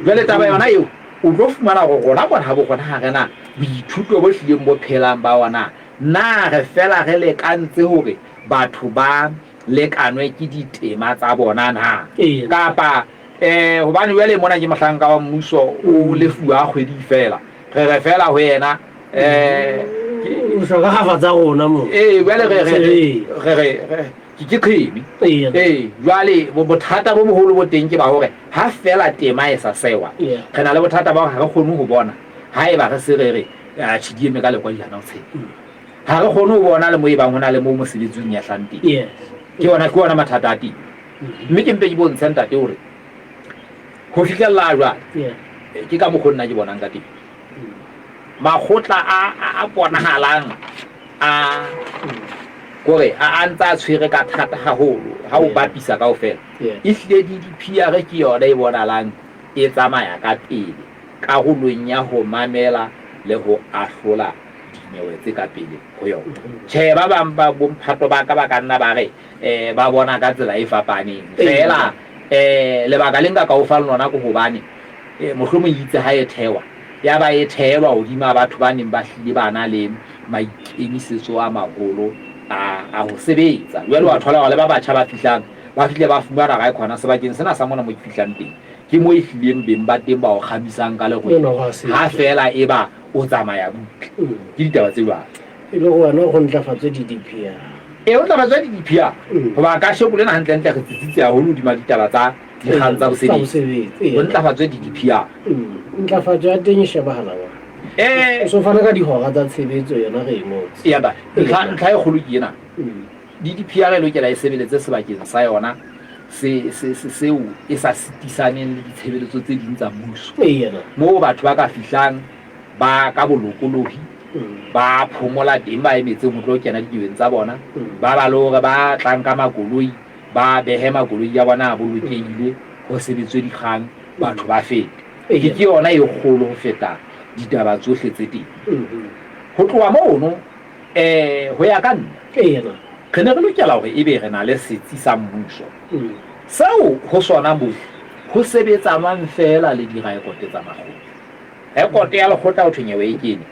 Jwale taba yona eo o tlo fumana hore rona mona ha bo rona ha re na boithuto bo hlileng bo phelang ba ona. Na re fela re lekantse hore batho ba lekanwe ke ditema tsa bona na? Kapa hobane jwale mona ke mohlanka wa mmuso o lefuwa kgwedi feela, re re feela ho yena o hloka hafa tsa rona mo. Ee, jwale re re re re ke qhemi. Ee, jwale bothata bo boholo bo teng ke ba hore ha feela tema e sa sewa, re na le bothata ba hore ha re kgone ho bona haeba re se re re atjhe di eme ka lekwadi hana ho tshela. Ha re kgone ho bona le mo e bang ho na le mo mosebetsi o nyehlang teng. Ke ona ke ona mathata a teng. Mme ke mpe ke bontshe ntate hore ho fihlella jwale ke ka mokgwa nna ke bonang ka teng. Makgotla a bonahalang a kore a ntse a tshwere ka thata haholo ha o bapisa kaofela. Ehlile DDPR ke yona e bonahalang e tsamaya ka pele karolong ya ho mamela le ho ahlola dinyewe tse ka pele ho yona. Tjhe, ba bang ba bomphato ba ka ba ka nna ba re ba bona ka tsela e fapaneng. Feela lebaka le nka ka o fang lona ke hobane mohlomong itse ha e thewa, ya ba e theelwa hodima batho ba neng ba hlile ba na le maikemisetso a maholo a ho sebetsa. Jwale wa thola hore le ba batjha ba fihlang, ba fihle ba fumana hore khona sebakeng sena sa mona mo ke fihlang teng, ke mo e hlileng beng ba teng ba o kgamisang ka lerwele ha feela e ba o tsamaya butle. Ke ditaba tse jwalo. E le gore wena go ntlafatswe DDPR. Ee, ho ntlafatswe DDPR. Hoba kasheko lena hantlentle re tsitsitse haholo hodima ditaba tsa dikgang tsa bosebetsi. Ho ntlafatswe DDPR. Ntlafatso ya teng e shebahala jwang? O so fana ka dihora tsa tshebetso yona re e ngotse. Ya ba, ntlha e kgolo ke ena. DDPR e lokela e sebeletse sebakeng sa yona se se se seo e sa sitisaneng le ditshebeletso tse ding tsa mmuso. Moo batho ba ka fihlang ba ka bolokolohi ba phomola teng, ba emetseng ho tlo kena didibeng tsa bona, ba ba le hore ba tlang ka makoloi ba behe makoloi a bona a bolokehile, ho sebetswe dikgang, batho ba fete. Ke ke yona e kgolo ho feta ditaba tsohle tse teng. Ho tloha mono ho ya ka nna, re ne re lokela hore ebe re na le setsi sa mmuso seo ho sona moo ho sebetsanwang feela le direkote tsa makgotla. Rekoto ya lekgotla ho thwe nyewe e kene,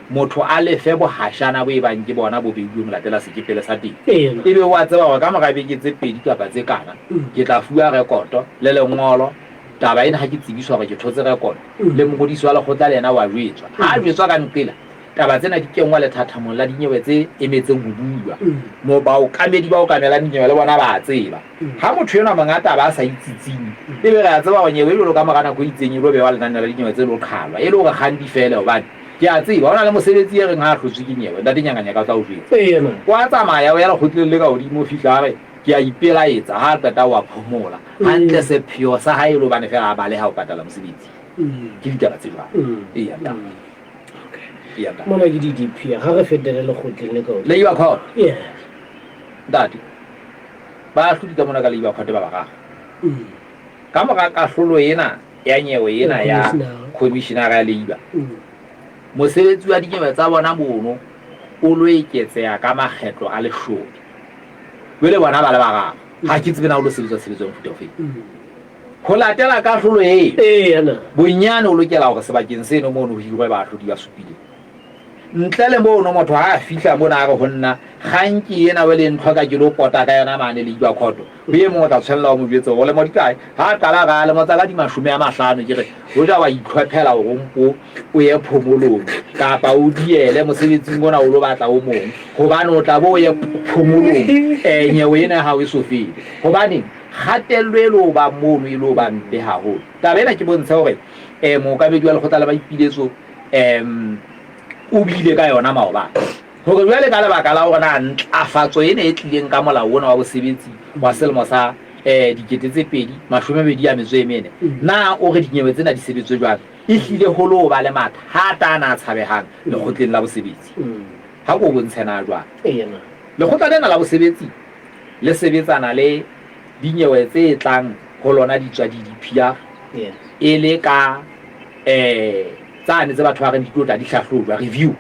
motho a lefe bohashana bo ebang ke bona bo beilweng ho latela sekepele sa teng. Ebe o a tseba hore ka mora beke tse pedi kapa tse kana, ke tla fuwa rekoto le lengolo. Taba ena ha ke tsebiswa hore ke thotse rekoto, le mongodisi wa lekgotla le yena o a jwetswa. Ha a jwetswa ka nqela, taba tsena di kenngwa lethathamong la dinyewe tse emetseng ho buuwa. Moo baokamedi ba okamelang dinyewe le bona ba a tseba. Ha motho enwa monga taba a sa itsitsinye, ebe re a tseba hore nyewe e jwalo ka mora nako e itseng e lo bewa lenaneo la dinyewe tse lo qhalwa, e le hore kgang di fele. Hobane ke a tseba ho na le mosebetsi e reng ha a hlotswe ke nyewe, Ntate Nyanganyaka o tla o jwetsa. O a tsamaya o ya lekgotleng le ka hodimo, o fihla a re, Ke a ipelaetsa. Ha a qeta o a phomola. Hantle sepheo sa hae e le hobane feela a baleha ho patala mosebetsi. Ke ditaba tse jwalo. Eya, ntate. Eya, ntate. Mona ke DDP, ha re fetele lekgotleng le ka hodimo. Labour Court. Yes. Ntate, baahlodi ka mona ka Labour Court ba bararo. Ka mora kahlolo ena ya nyewe ena ya Khomishenara ya Labour, mosebetsi wa dinyewe tsa bona mono o lo eketseha ka makgetlo a leshome. Jwale bona ba le bararo, ha ke tsebe na o lo sebetswa tshebetso ya mofuta ofeng. Ho latela kahlolo eo, bonyane o lokela hore sebakeng seno mono ho hirwe baahlodi ba supileng. Ntle le mono, motho ha a fihla mona a re ho nna, Kgang ke ena, wele ntlhoka ke lo pota ka yona mane Labour Court. Ho e mong o tla tshwanela o mo jwetse hore o lemo di kae. Ha a qala a re a lemo tsa ka di 50, ke re, Hoja wa itlhophela hore o mpo o ye phomolong kapa o diele mosebetsing ona o lo batla o mong, hobane o tla bo o ye phomolong nyewe ena ya hao e so fele. Hobaneng? Kgatello e lo bang mono e lo ba mpe haholo. Taba ena ke bontshe hore mookamedi wa lekgotla la maipiletso um o buile ka yona maobane hore jwale ka lebaka la hore na ntlafatso ena e tlileng ka molao ona wa bosebetsi wa selemo sa 2024, na o re dinyewe tsena di sebetswe jwang, e hlile ho lo ba le mathata ana a tshabehang lekgotleng la bosebetsi. Ha ko bontshe na jwang. Lekgotla lena la bosebetsi le sebetsana le dinyewe tse tlang ho lona di tswa di-DPR e le ka tsane tse batho ba reng di tlo tla di hlahlojwa, review.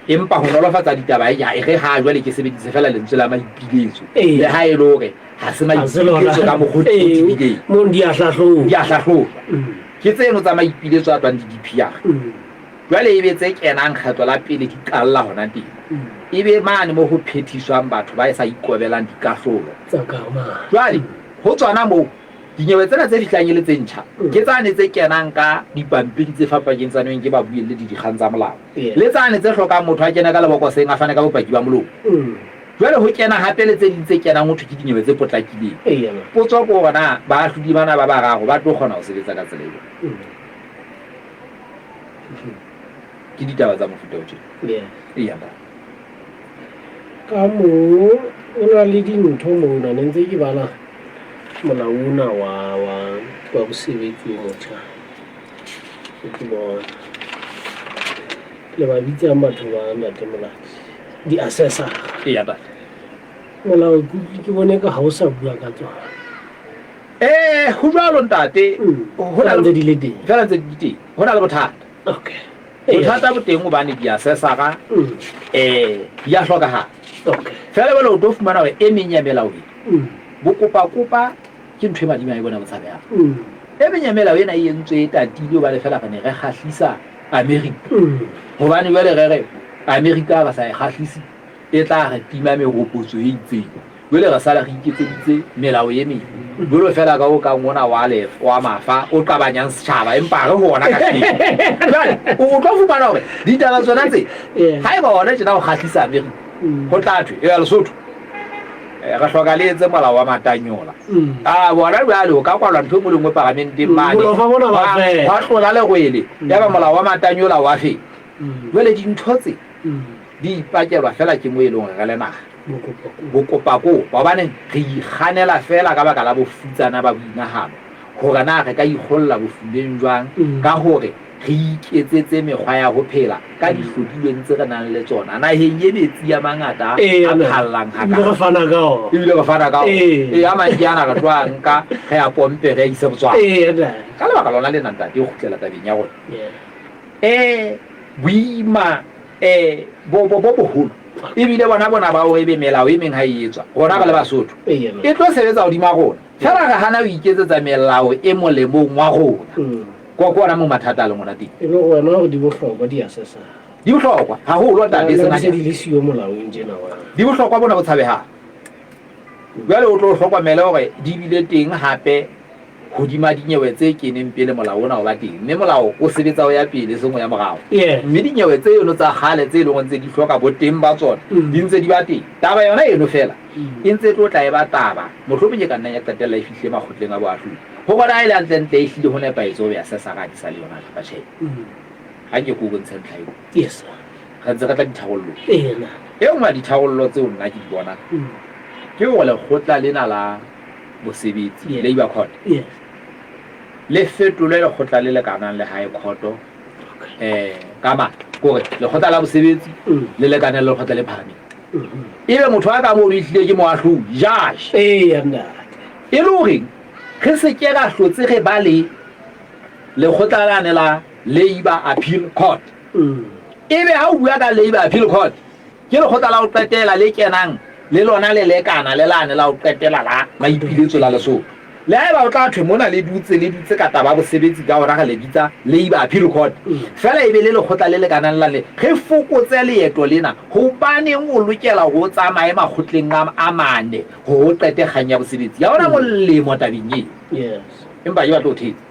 Empa ho nolofatsa ditaba e re ha jwale ke sebedise fela lentswe la maipiletso, le ha e le hore ha se maipiletso ka mokgwa o tebileng. Mono di a hlahlojwa. Di a hlahlojwa. Ke tseno tsa maipiletso a tswang di-DPR. Jwale ebe tse kenang kgetlo la pele di qalla hona teng. Ebe mane mo ho phethiswang batho ba sa ikobelang dikahlolo. Jwale ho tsona moo, dinyewe tsena tse fihlang e le tse ntjha, ke tsane tse kenang ka dipampiri tse fapanyetsanweng ke babuelli le dikgang tsa molao, le tsane tse hlokang motho a kene ka lebokoseng a fane ka bopaki ba molomo. Jwale ho kena hape le tse ding tse kenang ho thwe ke dinyewe tse potlakileng. Potso ke hore na baahlodi bana ba bararo ba tlo kgona ho sebetsa ka tsela e jwang? Ke ditaba tsa mofuta o tjena. Eya, ntate. Ka moo o na le dintho mona, ne ntse ke bala molao ona wa wa wa bosebetsi o motjha. Ke bona le ba bitsang batho ba ntate Molati di-assessor. Eya, ntate. Molao ke utlwe ke bone ka ha o sa bua ka tsona. Ho jwalo ntate. Ho na le ntse di le teng. Fela ntse di le teng. Ho na le bothata. Okay. Bothata bo teng hobane di-assessor-a di a hlokahala. Okay. Fela jwale o tlo fumana hore e meng ya melao e bokopakopa ke ntho e madima e bona bo tshabehang. E meng ya melao ena e entswe e tatile hobane fela re ne re kgahlisa America. Hobane jwale re re America re sa e kgahlise e tla re tima meropotso e itseng. Jwale re sala re iketseditse melao e meng jwalo fela ka o kang ona wa lef wa mafa o qabanyang setjhaba, empa ha re ho ona kasheno. Jwale o tlo fumana hore ditaba tsona tse haeba ona tjena ho kgahlisa America, ho tla thwe eya Lesotho re hloka le etse molao wa matanyola. A bona jwale o ka kwalwa ntho e nngwe le nngwe paramenteng mane, hwa tlola lerwele yaba molao wa matanyola wa fela. Jwale dintho tse di ipakelwa fela ke mo e leng hore re le naha bokopakopa, hobane re ikganela fela ka baka la bofutsana ba boinahano hore na re ka ikgolla bofumeng jwang ka hore re iketsetse mekgwa ya ho phela ka dihlodilweng tse re nang le tsona naheng e metsi a mangata a phallang hakana. Ebile re fana ka ona. Ebile re fana ka ona. Ee, a mang ke ana re tlo a nka re a pompe re a ise Botswana. Ka lebaka lona lena ntate, e kgutlela tabeng ya rona. Boima bo bo bo boholo ebile bona bona ba hore ebe melao e meng ha e etswa rona re le Basotho e tlo sebetsa hodima rona fela re hana ho iketsetsa melao e molemong wa rona. Ko ke ona moo mathata a leng ona teng. E le gore wena gore di bohlokwa di-assessor. Di bohlokwa haholo ntate, se na di le siyo molaong tjena wa. Di bohlokwa bona bo tshabehang. Jwale o tlo hlokomele hore di bile teng hape hodima dinyewe tse keneng pele molao ona o ba teng, mme molao o sebetsa ho ya pele, eseng ho ya morao. Mme dinyewe tse eno tsa kgale tse leng hore ntse di hloka boteng ba tsona, di ntse di ba teng. Taba yona eno feela e ntse e tlo tla e ba taba, mohlomong e ka nnang ya qetella e fihlile makgotleng a boahlodi. Ho bona ha e le hantlentle ehlile ho nepahetse ho beha Sesara ha di sa le yona kapa tjhe. Ha nke ke o bontshe ntlha eo. Re ntse re tla ditharollong. E nngwe ya ditharollo tseo nna ke di bonang ke hore lekgotla lena la bosebetsi, Labour Court, le fetolwe lekgotla le lekanang le High Court ka matla. Ke hore lekgotla la bosebetsi le lekane le lekgotla le phahameng. Ebe motho a ka mono ehlile ke moahlodi, judge. E le horeng? Re se ke ra hlotse re ba le lekgotla lane la Labour Appeal Court. Ebe ha o bua ka Labour Appeal Court, ke lekgotla la ho qetela le kenang le lona le lekana le lane la ho qetela la maipiletso la Lesotho. Le haeba o tla thwe mona le dutse le dutse ka taba ya bosebetsi ka hona re le bitsa Labour Appeal Court, feela e be le lekgotla le lekanang le lane. Re fokotse leeto lena. Hobaneng o lokela hore o tsamaye makgotleng a mane hore o qete kgang ya bosebetsi? Ha hona molemo tabeng eo. Empa ke batla ho thetsa.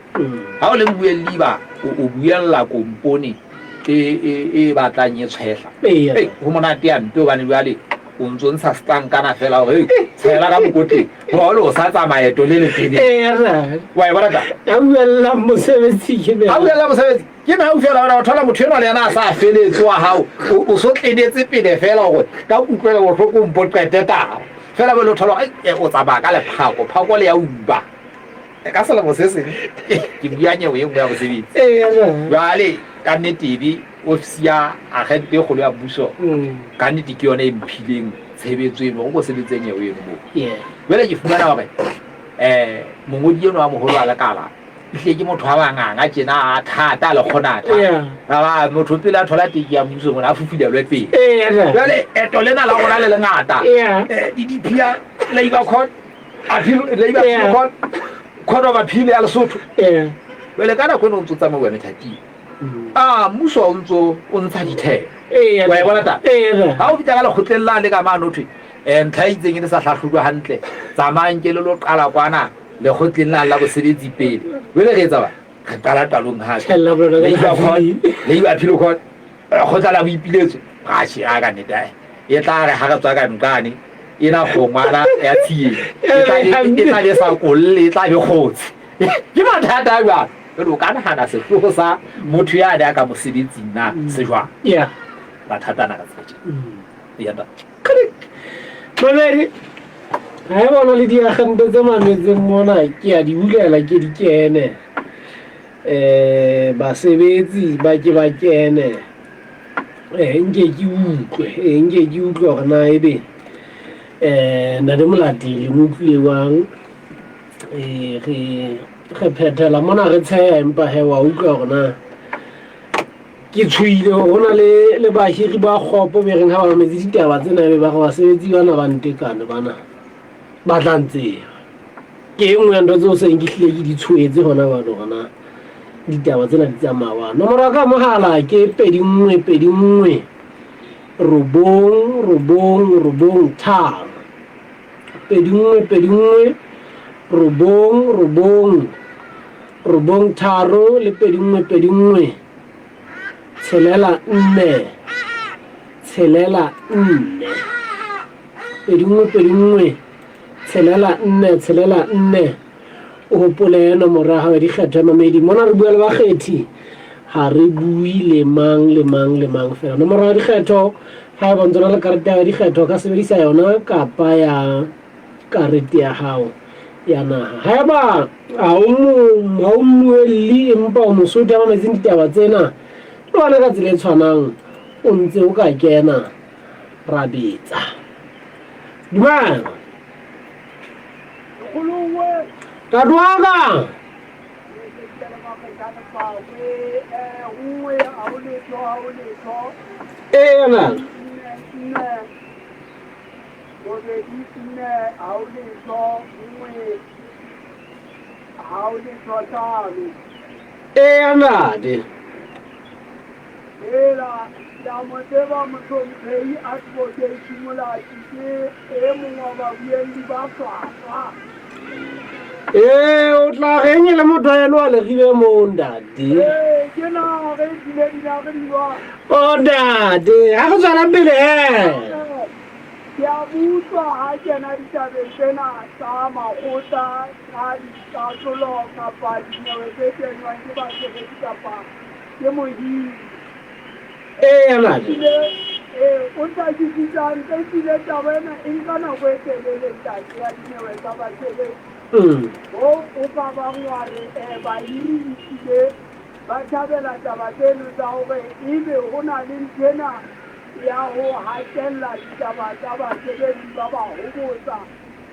Ha o le mmuelli ba o buella kompone e batlang e tshwehla. Ei, ho monate hampe hobane jwale o ntso ntsha setlankana feela hore ei, tshela ka mokotleng. Hoba o le o sa tsamaya leeto le letelele. Wa e bona taba? A buella mosebetsi ke A buella mosebetsi ke na fela hore o thola motho enwa le yena a sa feletse wa hao, o so tlenetse pele fela hore ka kutlwelo bohloko mpo qete taba. Fela bele o thola hore o tsamaya ka lephako, phako le ya uba. Ka selemo se seng ke bua nyewe e nngwe ya bosebetsi. Jwale ka nnete ebe ofisi ya agente e kgolo ya mmuso ka nnete ke yona e mphileng tshebetso eno, o ko sebetse nyewe eno moo. Jwale ke fumana hore mongodi enwa wa moholo wa lekala ehlile ke motho wa manganga tjena, a thata, a lekgonatha. Ba motho pele a thola teki ya mmuso mona a fufulelwe pele. Jwale eto lena la rona le lengata, DDP ya Labour Court, Appeal, Labour Appeal Court, Court of Appeal ya Lesotho. Jwale ka nako eno o ntso tsamauwa methating, a mmuso o ntso o ntsha ditheko. Wa e bona taba? Ha o fihla ka lekgotleng la le ka mane ho thwe ntlha e itseng e le sa hlahlojwa hantle, tsamayang ke le lo qala kwana lekgotleng la la bosebetsi pele. Jwale re etsa ba re qala qalong hape. Labour Court, Labour Appeal Court, lekgotla la boipiletso. Ra shera ka nnete, e tla re ha re tswa ka nqane ena kgongwana ya tshie e tla be sa kolle, e tla be kgotse. Ke mathata a jwalo. Jwale o ka nahana sehloho sa motho ya ne a ka mosebetsing na se jwang? Mathata ana ka tsela tjena. Ya ntate. Mamedi, ha e bona le diagente tse mametseng mona, ke a di bulela ke di kene. Basebetsi ba ke ba kene. Nke ke utlwe, nke ke utlwe hore na ebe Ntate Molateli mo utlwile jwang. Re phethela mona re tsheha, empa he wa utlwa hore na ke tshohile hore ho na le bahiri ba kgopo be reng ha ba mametse ditaba tsena ebe ba re basebetsi bana ba ntekane bana ba tla ntseba. Ke e nngwe ya ntho tseo seng ke hlile ke di tshohetse hona jwale hore na ditaba tsena di tsamaya jwang. Nomoro ya ka mohala ke 2 1 2 1 9 9 9 3. 2 1 2 1 9 9 9 3 le 2 1 2 1 6 4 6 4. 2 1 2 1 6 4 6 4. O hopole nomoro ya hao ya dikgetho ya mamedi. Mona re bua le bakgethi, ha re bue le mang le mang le mang fela. Nomoro ya dikgetho, ha eba ntse o na le karete ya dikgetho, ka sebedisa yona kapa ya karete ya hao ya naha. Haeba ha o mmuelli empa o Mosotho ya mametseng ditaba tsena, le wena ka tsela e tshwanang o ntse o ka kena ra betsa. Dumela. Ntate wa ka. Eya na. Eya ntate. Hela, ke a mo tseba Mohlomphehi Advocate Molati, ke e mong wa babuelli ba hlwahlwa. Ee, o tla reng e le motho wa eno a legile moo, ntate? Ee, ke na re tlile dina re di jwang. O ntate, ha re tswela pele he. Ke a butswa ha kena ditabeng tsena tsa makgotla tsa dikahlolo kapa dinyewe tse kenywang ke basebetsi kapa ke mohiri. Eya ntate. Ebile ee, o ntakisitse hantle ebile taba ena e nka nako e telele ntate ya dinyewe tsa basebetsi. Hoo o ka bang wa re bahiri ehlile ba thabela taba tseno tsa hore ebe ho na le nthwena ya ho hatella ditaba tsa basebetsi ba ba hobotsa.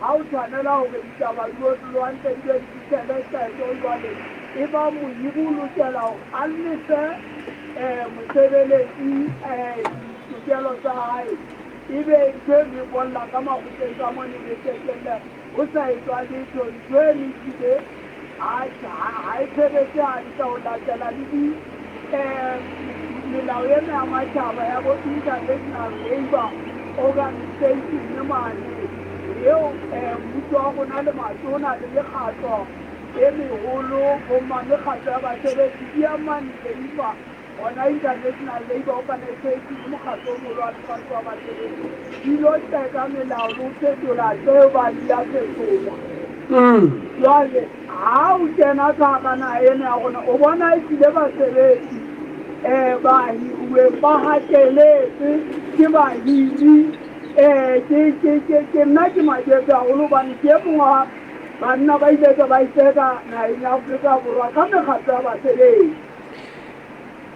Ha o tshwanela hore ditaba di otloloha hantle di be di fihlele qeto jwale e ba mohiri o lokela hore a lefe mosebeletsi ditokelo tsa hae, ebe ntho eno e bolla ka makgotleng ka mona ebe qetelle ho sa etswa letho. Ntho eno ehlile ha e sebetse hantle ho latela le di melao ena ya matjhaba ya bo International Labour Organization mane eo mmuso wa rona le matona le mekgatlo e meholo bomma mekgatlo ya basebetsi di ya mane Labour hona International Labour Organization le mokgatlo o moholo wa lefatshe wa basebetsi di lo teka melao le ho fetola tseo ba di ya fetola. Jwale ha o kena ka hara naha ena ya rona o bona ehlile basebetsi ba hiruweng ba hateletswe ke bahiri. Ke nna ke majetse haholo hobane ke e mong wa banna ba ile ba itseka naheng ya Afrika Borwa ka mekgatlo ya basebetsi.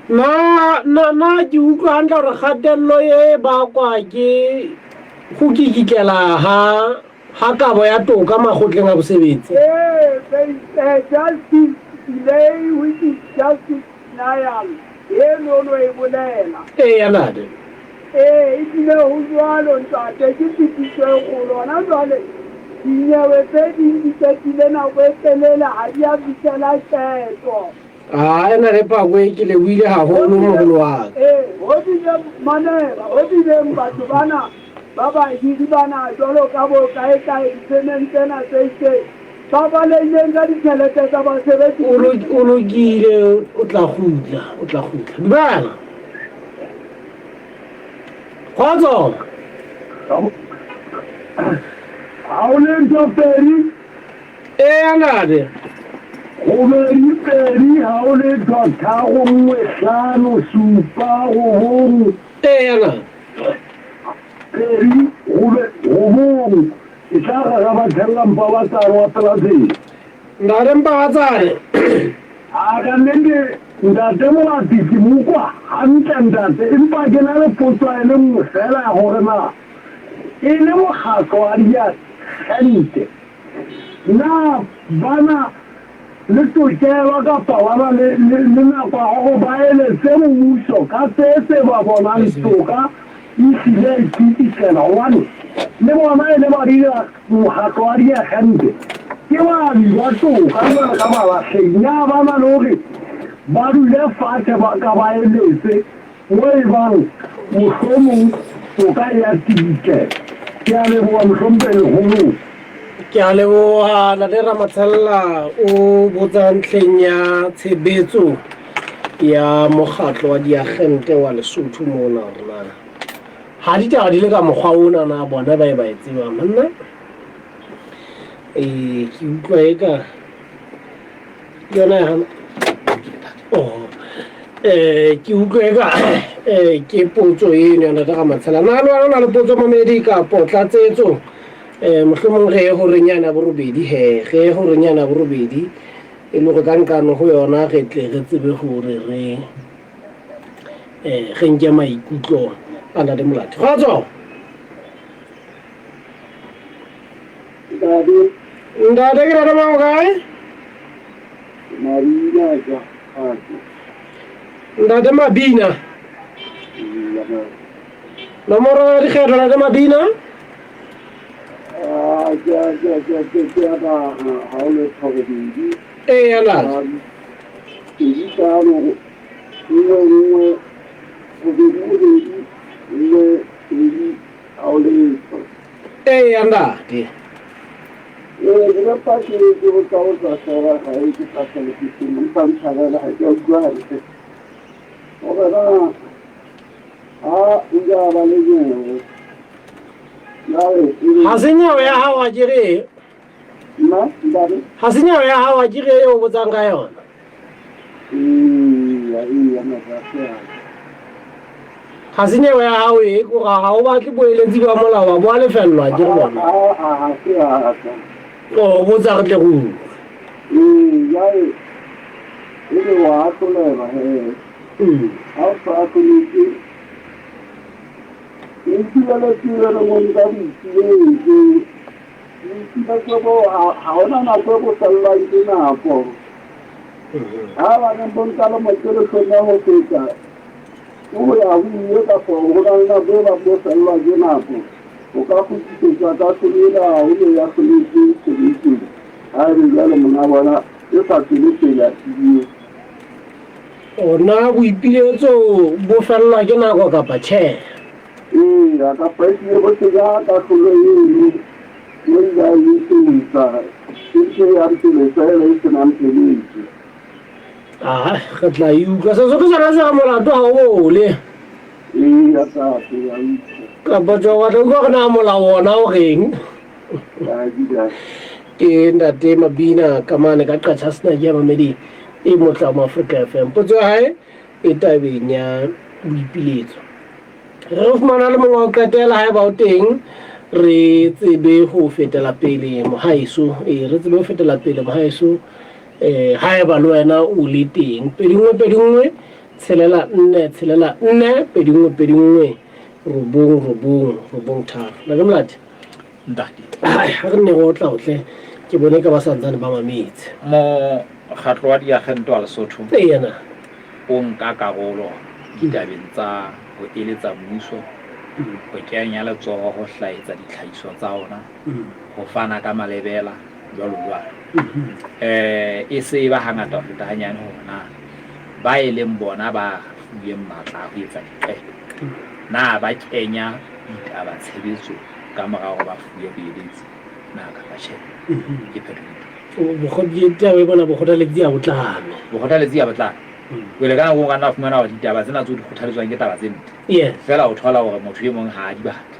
Na ke utlwa hantle hore kgatello e bakwa ke ho kikitlela ha ha kabo ya toka makgotleng a bosebetsi? Ee, there is a justice delay which is justice denial eno o no e bolela. Eya ntate. Ee, ehlile ho jwalo ntate, ke tshitiso e kgolo. Hona jwale dinyewe tse ding di qetile nako e telele ha di a fihlela qeto. A ena le pako e ke lebohile haholo moholo wa ka. Ee, ho bile mamela, ho bileng batho bana ba bahiri bana jwalo ka bo kae kae difemeng tsena tse itseng ba balehileng ka ditjhelete tsa basebetsi. O lokile, o tla kgutla, o tla kgutla. Dumela. Kgotso. Ha o le ntho pedi. Eya ntate. Robedi pedi ha o letho tharo nngwe hlano supa robong. Eya ntate. Pedi robe robong e tla re ra ba tshella mpa wa tsare wa polaseng. Ntate mpa wa tsare. A ka nnete ntate Molati ke mo kwa hantle ntate empa ke na le potso e le nngwe fela ya hore na e le mokgatlo wa diagente Na ba na le tokelo kapa ba na le, le, le nako ya hore ba eletse mmuso ka se se ba bonang toka e hlile e tsitsitlela? Hobane le bona e le ba dira mokgatlo wa diagente, ke baabi ba toka jwalo ka balahlehi. Na ba na le hore ba dule fatshe ba ka ba eletse Mo e bang mohlomong o ka ea Tite. Ke a leboha mohlomphehi Lekgolo. Ke a leboha Ntate Ramatshella o botsa ntlheng ya tshebetso ya mokgatlo wa diagente wa Lesotho mona hore na ha ditaba di le ka mokgwa ona na bona ba e ba e tsebang monna ee ke utlwa eka yona ya gana oh ke utlwe ka ke potso eno ya ntate ga matshela na le wena o na le potso mamedi kapo tlatsetso mohlomong re ye go renyana borobedi he re ye go renyana borobedi e le go ka nkano go yona re tle re tsebe gore re re nke maikutlo a ntate Molati kgotso. Ntate. Ntate ke rata mang o kae? Mabina ja ake. Ntate Mabina. Nomoro ya dikgetho ntate Mabina? Ah, ke ke ke ke ke ba ha o le thobedi. Ee ya ntate. Pedi hlano nngwe nngwe robedi robedi nngwe pedi ha o letho. Eya ntate. Ee, ke ne pake ke botsa o sa sheba ga e ke sa tlhalefiseng empa ntshwarele ga ke a utlwa hantle. Gore na ha nka ba le nyewe jwale e Ga se nyewe ya gago a ke re nna ntate ga se nyewe ya gago a ke re e o botsang ka yona. Eya, eya, mabase a. Ga se nyewe ya gago e ko ga ga o batle boeletsi ba molao wa bo a lefelelwa ke re bona. A a ga se a ka. O botsa re tle go utlwe. Ee, jwale e be wa ahlolelwa he. Ha o sa ahloletswe, e tirelo tirelo mo nka boipiletso. Boipiletso bo ha hona nako e bo fellwang ke nako. Ha ba neng bo nka lemo tse leshome ho feta, ke ho ya ho ile kapa ho na le nako e bang bo fellwa ke nako, ho ka kgutlisetswa kahlolo ena haholo ya hloletswe tshebetsong haebe jwale monga bona e sa tswele pele a siile. Ona boipiletso bo fellwa ke nako kapa tjhe? Eya, kapa ehlile bo tsejwa kahlolo eno mo ile a e etsa ke ntho e yang pele feela e se nang pheletso. Ah, re tla e utlwa. Sesotho sona se re molato ha o bole. Eya, tate, ya utlwa. Kapa tjho wa tla utlwa hore na molao ona o reng. Ke ntate Mabina Kamane ka Qacha sena ke ya mamedi e motla mo Afrika FM. Potso ya hae e tabeng ya boipiletso. Re fumana le mongwe wa ho qetela haeba o teng re tsebe ho fetela pele mohaeso. Ee, re tsebe ho fetela pele mohaeso. Eh, haeba le wena o le teng. 21 21 6 4 6 4 21 21 9 9 9 3. Ntate Molati. Ntate. Ai, ha re nne re otla otle ke bone ka ba santsane ba mametse. Mokgatlo wa diagente wa Lesotho Eena. o nka karolo ditabeng tsa ho eletsa mmuso, ho kenya letsoho ho hlaetsa ditlhahiso tsa ona, ho fana ka malebela, jwalo jwalo. Eh, e se e ba hangata ho feta hanyane hore na ba e leng bona ba fuweng matla a ho etsa diqeto, na ba kenya ditaba tshebetsong ka mora hore ba fuwe boeletsi na kapa tjhe. Ke phetho e Taba e bona bokgothaletsi ha bo tlame. Bokgothaletsi ha bo tlame. Jwale ka nako o ka nna fumana hore ditaba tsena tseo di kgothaletswang ke taba tse ntle. Feela o thola hore motho e mong ha a di batle.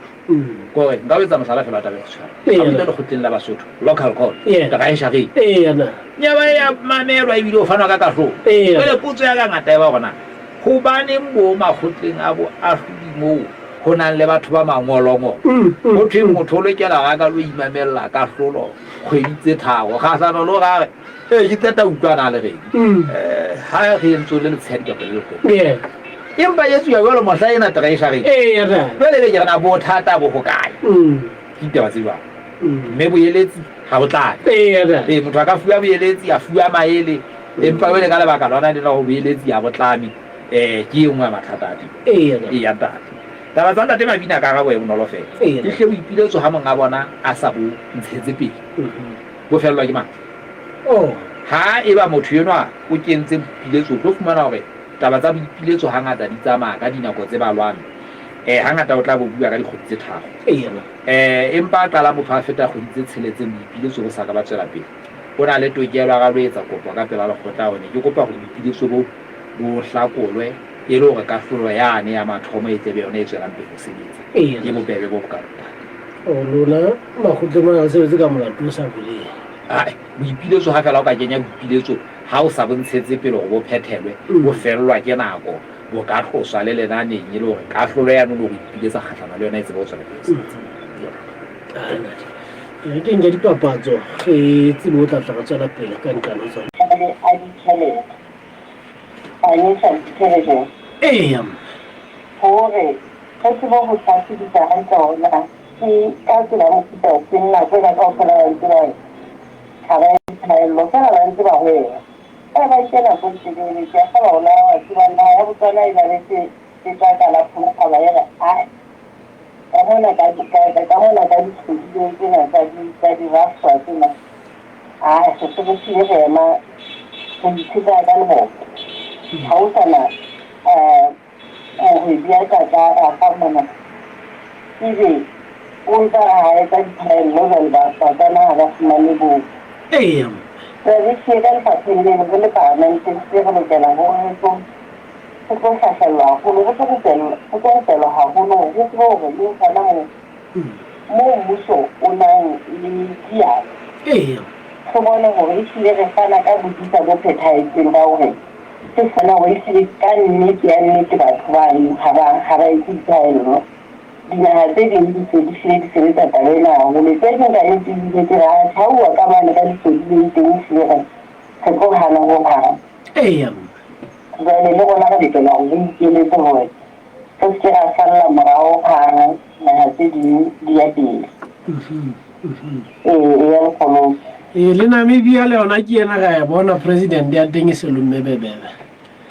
Kore nka o etsa mohlala fela wa taba e kgutshwane. Ha o ile lekgotleng la Basotho, local court, taba e shareng. Nyewe ya mamelwa ebile o fanwa ka kahlolo. Jwale potso ya ka ngata e ba hore na hobaneng bo makgotleng a boahlodi moo ho nang le batho ba mangolongolo, ho thweng motho o lokela hore a ka lo imamella kahlolo kgwedi tse tharo kgahlano le hore a re ee ke qeta utlwana le reng ha re entse le letshehadi kapa le lekgolo empa e etsuwa jwalo mohla ena taba e shareng jwale be ke re na bothata bo hokae ke ditaba tse jwalo mme boeletsi ha bo tlale ee motho a ka fuwa boeletsi a fuwa maele empa jwale ka lebaka lona lena go boeletsi ha bo tlame um ke e nngwe ya mathata a teng ee ya ntate taba tsa ntate Mabina karabo e bonolo fela e hle boipiletso ha monga bona a sa bo ntshetse pele bo fellwa ke matla ha eba motho enwa o kentse boipiletso o tlo fumana hore taba tsa boipiletso hangata di tsamaya ka dinako tse balwang um hangata o tla bo bua ka dikgwedi tse tharo um empa a qala motho a feta kgwedi tse tsheletseng boipiletso bo sa ka ba tswela pele o na le tokelo a lo etsa kopo ka pela lekgotla hore ke kopa hore boipiletso bo bo hlakolwe e le hore kahlolo yane ya mathomo e tlebe yona e tswelang pele ho sebetsa. Ke bobebe bo bokalo ntate. O lona makgotleng mona le sebetse ka molato o sa boleng. Ae, boipiletso ha fela o ka kenya boipiletso ha o sa bo ntshetse pele hore bo phethelwe, bo fellwa ke nako, bo ka tloswa le lenaneng e le hore kahlolo yane o no re ipiletsa kgahlano le yona e tsebe ho tswela pele ho sebetsa. Ae, ntate. Re ke nke dipapatso re tsebe ho tla tla re tswela pele ka nqane ho tsona. A ditjhelete. Financial Intelligence. Eya. Hore re tsebe ho hlahlobisa hantle hore na ke ka tsela ya mofuta ofeng nako ena kaofela ba ntse ba ha ba etse phaello feela ba ntse ba hweba. Ba ba kena ko telele ke a kgolwa hore na wa tseba naha ya Botswana e na le letlaka la pholothaba e re ae ka mona ka ka mona ka ditlhodileng tsena tsa di tsa dirafshwa tsena Ae, re se re hlile re ema re itshetleha ka leboto. Ha ho sa na mohwebi ya ka tla rafa mona. Ebe o ntsa a etsa diphaello jwale Batswana ha ba fumane bo. Eya. Jwale re hlile ka lefapheng leno re le paramente re lokela hore re tlo re tlo hlahlellwa haholo, re tlo rupellwa, re tlo rupellwa haholo hore re tsebe hore le hona moo moo mmuso o nang le diabo. Re bone hore ehlile re fana ka bodisa bo phethahetseng ba hore re fana hore ehlile ka nnete ya nnete batho bano ha ba ha ba etse diphaello. Dinaha tse ding di se di hlile di sebetsa taba ena haholo. Tse ding ka nnete ebile di re atjhe ha uwa ka mane ka dihlodileng teng ehlile re re tlo hana hohang. Jwale le rona re lokela hore re ikeletse hore re se ke ra salla morao ha naha tse ding di ya pele. Ee, eya lekgolong. Ee, le Namibia le yona ke yena ra e bona president ya teng e se lomme bebebe.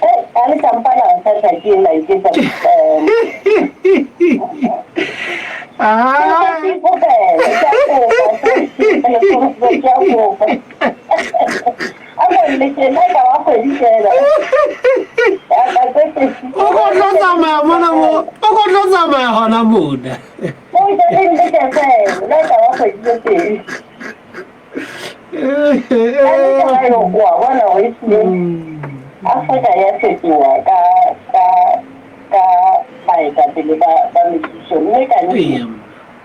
Hey, a le kampana a sa tlake la iketsa Ah, ke kopela, ke a kopa, ke a kopa. A ko nleke, nna e ka ba kgwedi fela. Ka tse pedi. o ko tlo tsamaya mona mo, o ko tlo tsamaya hona mona. O ja le nleke fela, nna e ka ba kgwedi tse pedi. Ka nnete ha eo wa bona hore ehlile Afrika ya fetoha ka ka ka baetapele ba ba mebuso mme ka nnete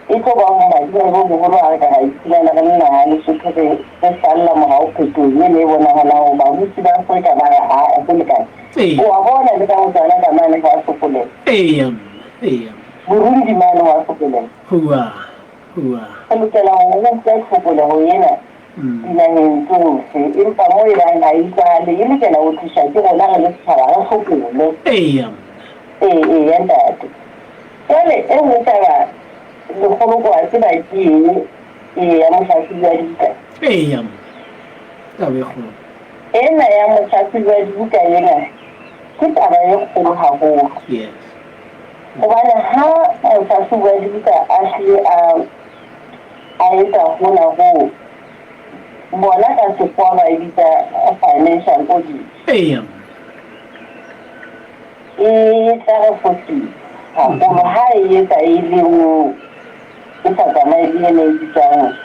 Ee. e tlo ba bomadimabe bo boholo ha re ka ra iphumana re le naha ya Lesotho re re salla morao phetohong ena e bonahalang hore babusi ba Afrika ba re aa ho lekane. Ee. O a bona le ka Botswana ka mane ho a sokoleha. Ee, ee. Burundi mane ho a sokoleha. Hua, hua. Re lokela ho utlwa tlhokoleho ena dinaheng tsohle, empa moo e bang ha e utlwahale, e lokela ho tliswa ke rona re le setjhaba, re hlokole. Eya. Ee, eya ntate. Jwale e nngwe taba lekgolo ko a tseba ke eng ee ya mohlahlobi wa dibuka? Eya. Taba e kgolo. Ena ya mohlahlobi wa dibuka ena ke taba e kgolo haholo. Yes. Hobane ha mohlahlobi wa dibuka a hlile a a etsa hona hoo, bona ka sekgowa ba e bitsa financial audit. Eya. E tla re fosisa haholo ha e etsa e le nngwe e sa tsamaye le ena e bitswang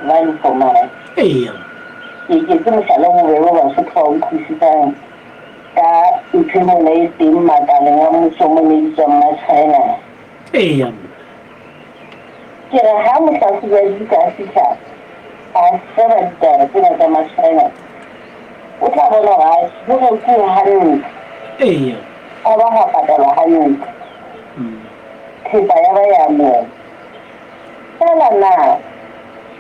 value for money. Eya. Ke ke ke mohlala o bobebe o Basotho ba utlwisisang ka ntho e mona e teng makaleng a mmuso mona e bitswang Machina. Eya. Ke re ha mohlahlobi wa dibuka a fihla a sheba ditaba tsena tsa Machina, o tla bona hore atjhe ho rekuwe hantle. Eya. Ha ba ha patalwa hantle. Thepa ya ba ya amohelwa. Feela na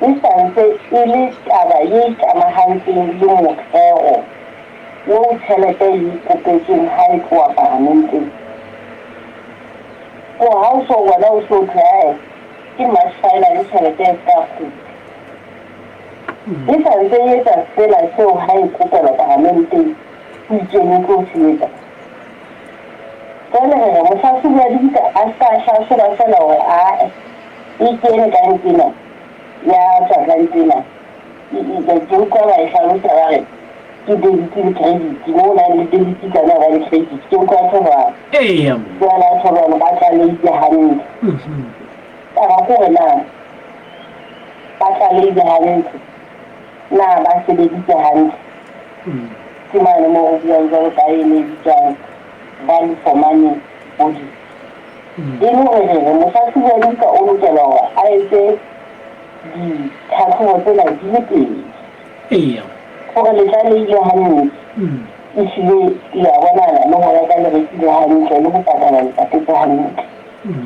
e sa ntse e le taba ye ikamahantseng le morero oo tjhelete e ikopetsweng ha e tloha paramenteng? Ko ha o so bona o so thwe ae ke March final tjhelete e ska kgutla. E sa ntse e etsa sela seo ha e kopelwa paramenteng ho itsweng e tlo se etsa. Jwale re re mohlahlobi wa dibuka a ska hlahloba feela hore ae e kene ka ntsena ya tswa ka ntsena. Ke utlwa ba e hlalosa ba re ke debit le credit, mo o nang le debit ka nna ba le credit. Ke utlwa tho jwalo. Eya. Jwale a tho jwalo ba tlalehile hantle. Taba ke hore na ba tlalehile hantle, na ba sebeditse hantle. Ke mane moo ho buang jwalo ka e ne e bitswang value for money audit. E le hore re re mohlahlobi wa dibuka o lokela hore a etse ditlhatlhobo tsena di le pedi. Eya. Hore le tlalehile hantle. Ehlile le a bonahala le ho reka le rekile hantle le ho patala le patetse hantle.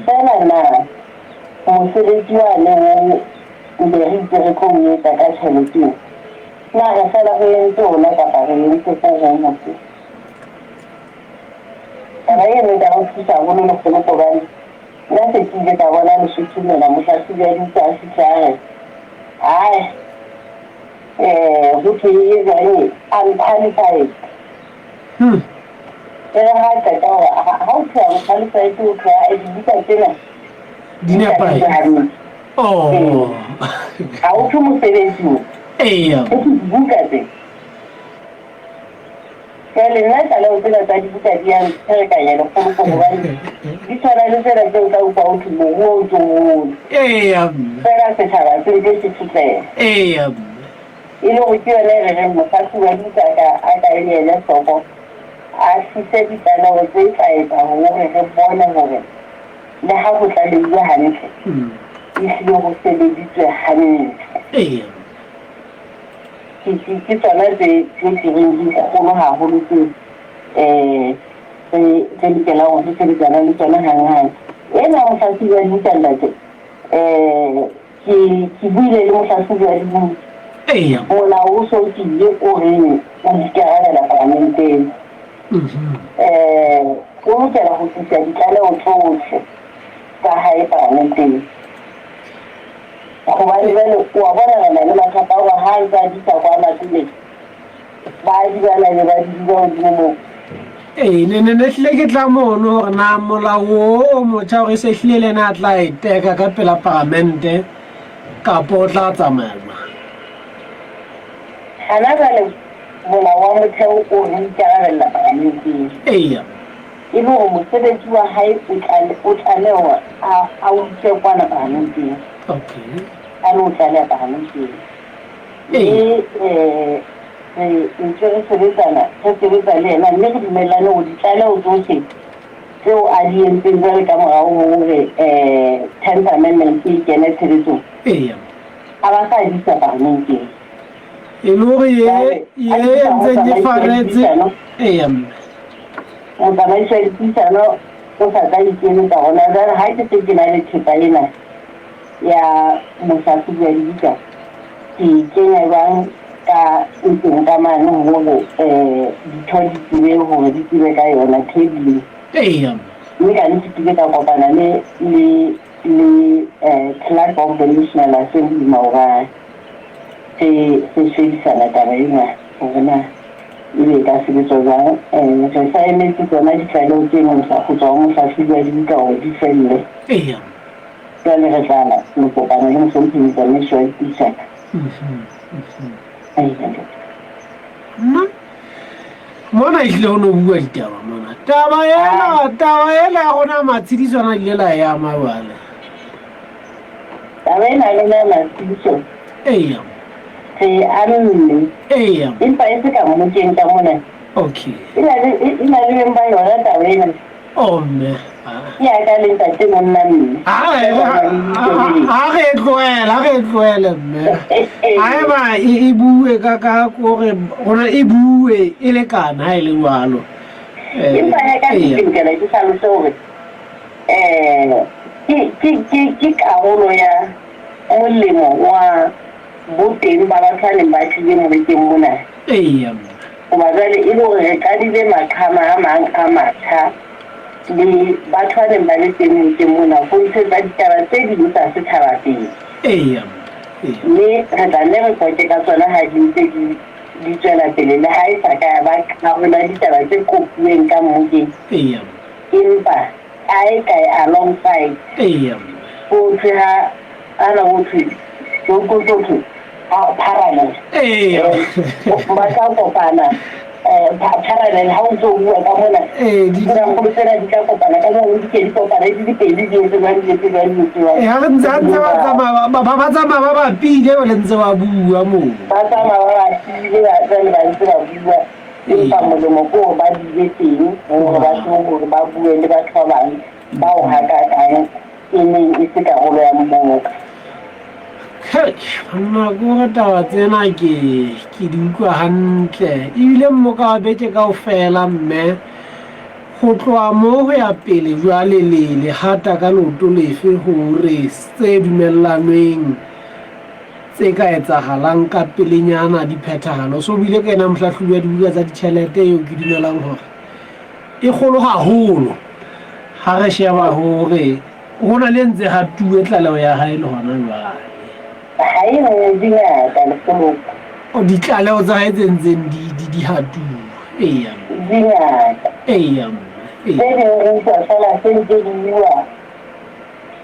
Feela na mosebetsi wane o be re itse re tlo o etsa ka tjhelete eo, na re fela re entse ona kapa re entse ho hong ho sele? Taba eno e ka re thusa haholo lekgolo hobane nna se ke ile ka bona Lesotho mona mohlahlobi wa dibuka a fihla a re hae ho thwe e jwang unqualified. E re ha qeta hore ha o thwe unqualified o thwe a dibuka tsena Di nepahetse. hantle. Oh. Ha o thwe mosebetsi o. Eya. Ho thwe dibuka tse. Jwale nna tlaleho tsena tsa dibuka di ya ntsherekanya lekgolo ko hobane di tshwana le tsena tseo tla utlwa ho thwe moruo o ntso o hola. Eya mme. Feela setjhaba se ntse se sotleha. Eya mme. E le hore ke yona e re reng mohlahlobi wa dibuka a ka e ele hloko, a tlise ditlaleho tse tla etsa hore re bone hore le ha ho tlalehilwe hantle, ehlile ho sebeditswe hantle. Eya. Ke tsona tse tse tlileng di kgolo haholo tse re re lokelang hore re sebetsana le tsona hanghang. Ena mohlahlobi wa dibuka ntate, ke ke buile le mohlahlobi wa dibuka. Eya. Molao o so tlile o reng o ikarabela paramenteng. O lokela ho tlisa ditlaleho tsohle tsa hae paramenteng. Gobane jwale o a bona re na le mathata a gore ha a ntse a di isa kwa matloleng, ba a di bala be ba di duba godimo moo. Ee, ne ne ne hlile ke tla mono gore na molao o o motjha gore e se hlile le ena a tla e teka ka pela paramente kapo o tla tsamaya jwang. Gana jwale molao wa motheo o re ikarabella paramenteng. Eya. E le gore mosebetsi wa hae o tlale o tlameha hore a a o ise kwana paramenteng. Okay. A lo tlaleha paramenteng. Mme um re ntse re sebetsana re sebetsa le yena mme re dumellane hore ditlaleho tsohle tseo a di entseng jwale ka morao hore um Tenth Amendment e kene tshebetsong. Eya. A ba sa di isa paramenteng. E le hore ye ye e ntseng e faretse. Eya mme. Motsamaisi wa dipuisano o sa tla ikeletsa gona jwale ha ke se ke na le thepa ena ya mohlahlobi wa dibuka ke e kenya jwang ka ntlong ka mane hore um ditho di tsebe hore di tsebe ka yona tabling. Eya. Mme ka nnete ke ile ka kopana le le le um clerk of the National Assembly maobane re re shebisana taba ena hore na ebe e ka sebetswa jwang. Um re sa emetse tsona ditlaleho tseno go tswa ho mohlahlobi wa dibuka hore di felle. Eya. Jwale re tla lo kopana le mohlomphehi motsamaisi wa dipuisano. Nna mona ehlile ho no bua ditaba mona. Taba ena taba ena ya rona matshediso ana ile la e ama jwale. Taba ena ya lona ya matshediso. Eya. Re amme. Eya. Empa e se ka mmokeng ka mona. Okay. E na le e na le beng ba yona taba ena. Oh mme. Ke ya ka le ntate monna mme. Ha re e tlohele, ha re e tlohele mme. Haeba e bue ka ka kore rona e bue e lekana ha e le jwalo. Empa ya ka ke lokela ke hlalose hore eh ke ke ke ke karolo ya molemo wa boteng ba batho ba neng ba tlile mobekeng mona. Eya. Hoba jwale e le hore re qadile maqhama a mang a matjha le batho ba neng ba le teng mokeng mona ho ntshetsa ditaba tse ding tsa setjhaba pele. Eya. Mme re tla nne re qoqe ka tsona ha di ntse di di tswela pele le ha e sa ka ya ba karolo ya ditaba tse kopuweng ka mmokeng. Eya. Empa kae kae alongside. Eya. Ho thwe ha ana ho thwe ho ho thwe parallel. Eya. Ba tla kopana parallel ha o ntse o bua ka mona. Ee, Dikgolo tsena di tla kopana ka moo di ke di kopana di di pedi di etse jwang di etse jwang di etse jwang. Ee, ha re ntse ha ntse ba tsamaya ba ba tsamaya ba bapile ba le ntse ba bua moo. Ba tsamaya ba bapile ba jwale ba ntse ba bua. Empa molemo ke hore ba dule teng hore ba tsebe hore ba bue le batho ba bang bao hakakang e neng e se karolo ya mmoka. Banna ke hore taba tsena ke ke di utlwa hantle ebile mmoka wa beke kaofela mme ho tloha mo ho ya pele jwale le le hata ka leoto lefe hore tse dumellanweng tse ka etsahalang ka pelenyana di phethahalo. So bile ka ena mohlahlobi wa dibuka tsa ditjhelete eo ke dumelang hore e kgolo haholo ha re sheba hore ho na le ntse hatuwe tlaleho ya hae le hona jwale. Ha e nngwe di ngata lekgoloko. O ditlaleho tsa hae tse ntseng di di di hatuwe. Eya. Di ngata. Eya. Tse ding re utlwa fela se ntse di bua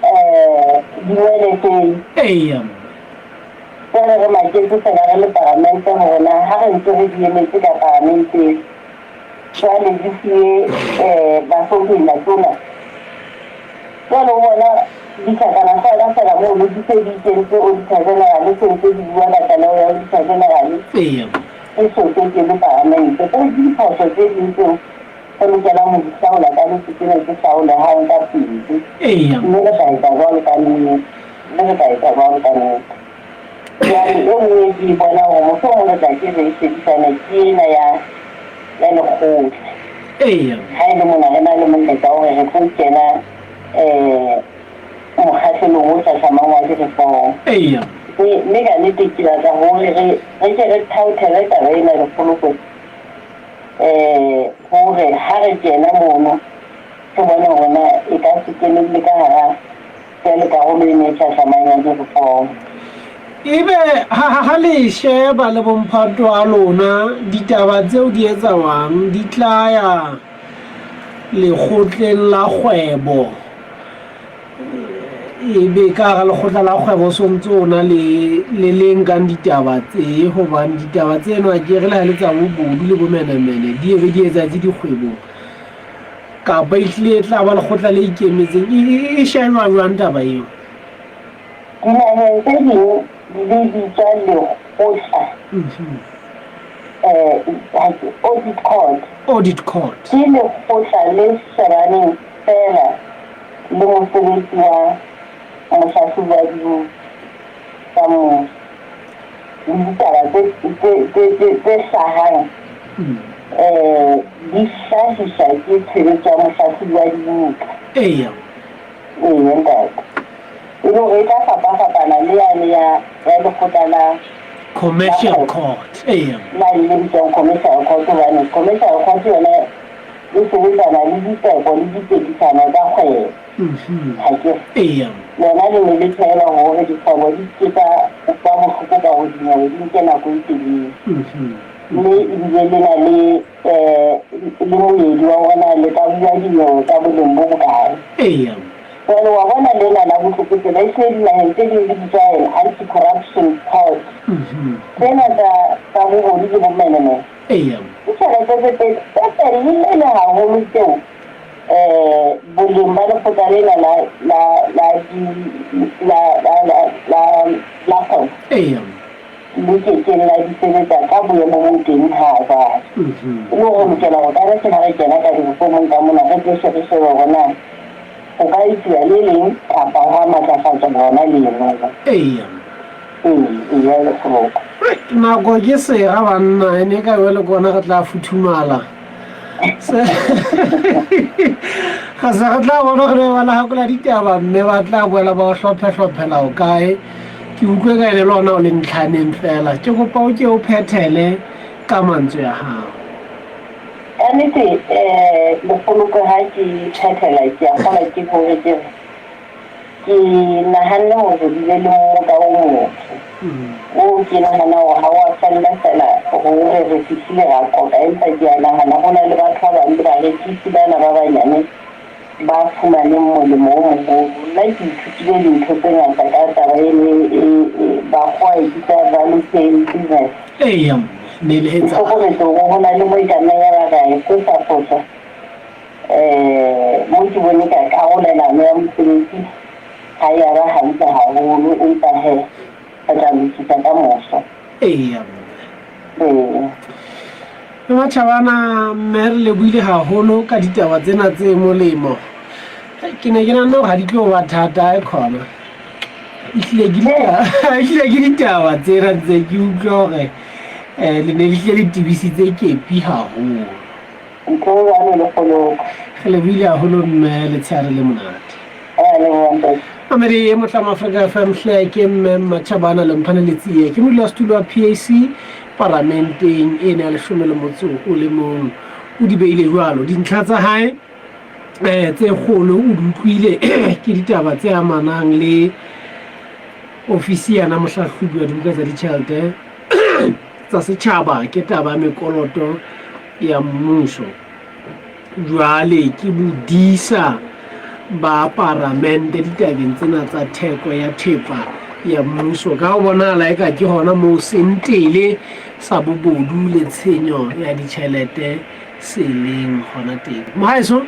um di wele Eya. Jwale re maketse fela re le paramente hore na ha re ntse re di emetse ka paramenteng jwale di fuwe um bahlomphehi matona. Jwale o bona ditlhakana fela fela mono di se di kentse Auditor General se ntse di bua ka tlaleho ya Auditor General Eya. e so ke le paramente. Tseo ke diphoso tse ding tseo re lokelang ho di hlaola ka letse tsena tse hlaolehang ka pele. Eya. Mme re tla etsa jwalo ka nnete. Mme re tla etsa jwalo ka nnete. Jwale e nngwe e ke e bonang hore mohlomong re tla ke re e shebisane ke ena ya ya lekgotla. Eya. Ha e le mona re na le monyetla wa hore re tlo kena um mokgahlelong o hlahlamang wa di-reform. Eya. Mme ka nnete ke batla hore re re ke re thaothele taba ena lekgolokwe um hore ha re kena mono re bone hore na e ka se kenelle ka hara Jwale karolo ena e hlahlamang ya di-reform. Ebe ha ha le sheba le bomphato a lona ditaba tseo di etsawang di tla ya lekgotleng la kgwebo ebe ka hara lekgotla la kgwebo o sontse o na le le le nkang ditaba tse hobane ditaba tseno a ke re le ha le tsa bobodu le bomenemene di ebe di etsahetse dikgwebong kapa e hlile e tla ba lekgotla le ikemetseng e shejwa jwang taba eo? Dinaheng tse ding le bitswa lekgotla audit court. Audit court. Ke lekgotla le shebaneng feela le mosebetsi wa mohlahlobi wa dibuka tsa mmuso le ditaba tse hlahang di hlahiswa ke tshebetso ya mohlahlobi wa dibuka. Eya. Ee, ntate. E le hore e tla fapafapana le yane ya ya lekgotla la Commercial court. Eya. Lane le bitswang commercial court hobane commercial court yona e sebetsana le ditseko le ditsekisano tsa kgwebo. Ha ke re? Eya. Lona le ne le tshwaelwa hore dikgwebo di se ke tsa ba bohloko ka ho dinyewe di nke nako e telele. Mme ebile le na le um le moedi wa hore na le ka bua dinyewe tsa boleng bo bokae. Eya. Jwale wa bona lena la botlokotsebe ehlile dinaheng tse ding le bitswa an anti-corruption court. Tsena tsa tsa bobodu le bomenemene. Eya. Ke tjhelete tse tse telele haholo tseo um boleng ba lekgotla lena la la la di la la la la la kgwebo. Eya. Le ke keng la di sebetsa ka boemo bo teng ha jwale. E le hore re lokela hore ka re ha re kena ka direfomong ka mona re tle re shebe hore na ho ka etsuwa le leng kapa hwa matlafatswa lona leno. Eya. Ee, eya Lekgoloko. Nako ke sera banna, ene ka jwale ke ona re tla futhumala. Ga se re tla bona gore ba la gakola ditaba mme ba tla boela ba o hlophe-hlophela o kae. Ke utlwe ka ene le ona o le ntlhaneng fela. Ke kopa o ke o phethele ka mantswe a gago. Ka nnete um Lekgoloko ha ke phethela ke a kgolwa ke hore ke re Ke nahanne hore re bile le mmoka o motle oo ke nahana hore ha o a fella feela hore re fihlile ra qoqa, empa ke a nahana ho na le batho ba bang le barekisi bana ba banyane ba fumaneng molemo o moholo. Nna ke ithutile lintho tse ngata ka taba eno e, e, bakgowa e bitsa value chain business. Eya, ne le Ke etsa. hlokometse hore ho na le mo e ka nnang ya ba ra e fosa-fosa. Um mo ke bone ka karolelano ya mosebetsi ha e ya ba hantle haholo, empa he re tla lokisa ka moso. Eya. Ee. Le Matjhabana mme re lebohile haholo ka ditaba tsena tse molemo. Ke ne ke nahana hore ha di tlo ba thata e khona. Ehlile ke ehlile ke ditaba tsena ntse ke utlwa hore um le ne le hlile le tebisitse kepi haholo. Ntho e jwalo le kgoloko. Re lebohile haholo mme letshehare le monate. Re a leboha ntate. Mamedi e motlamo Afrika FM hle ke mme Mmatjhabana Lemphane Letsie ke modulasetulo wa PAC paramenteng ena ya leshome le motso o le mong. O di beile jwalo dintlha tsa hae eh tse kgolo o di utlwile ke ditaba tse amanang le ofisi yana mohlahlobi wa dibuka tsa ditjhelete tsa setjhaba ke taba ya mekoloto ya mmuso. Jwale ke bodisa ba paramente ditabeng tsena tsa theko ya thepa ya mmuso ka ho bonahala eka ke hona moo sentele sa bobodu le tshenyo ya ditjhelete se leng hona teng. Mohaeso.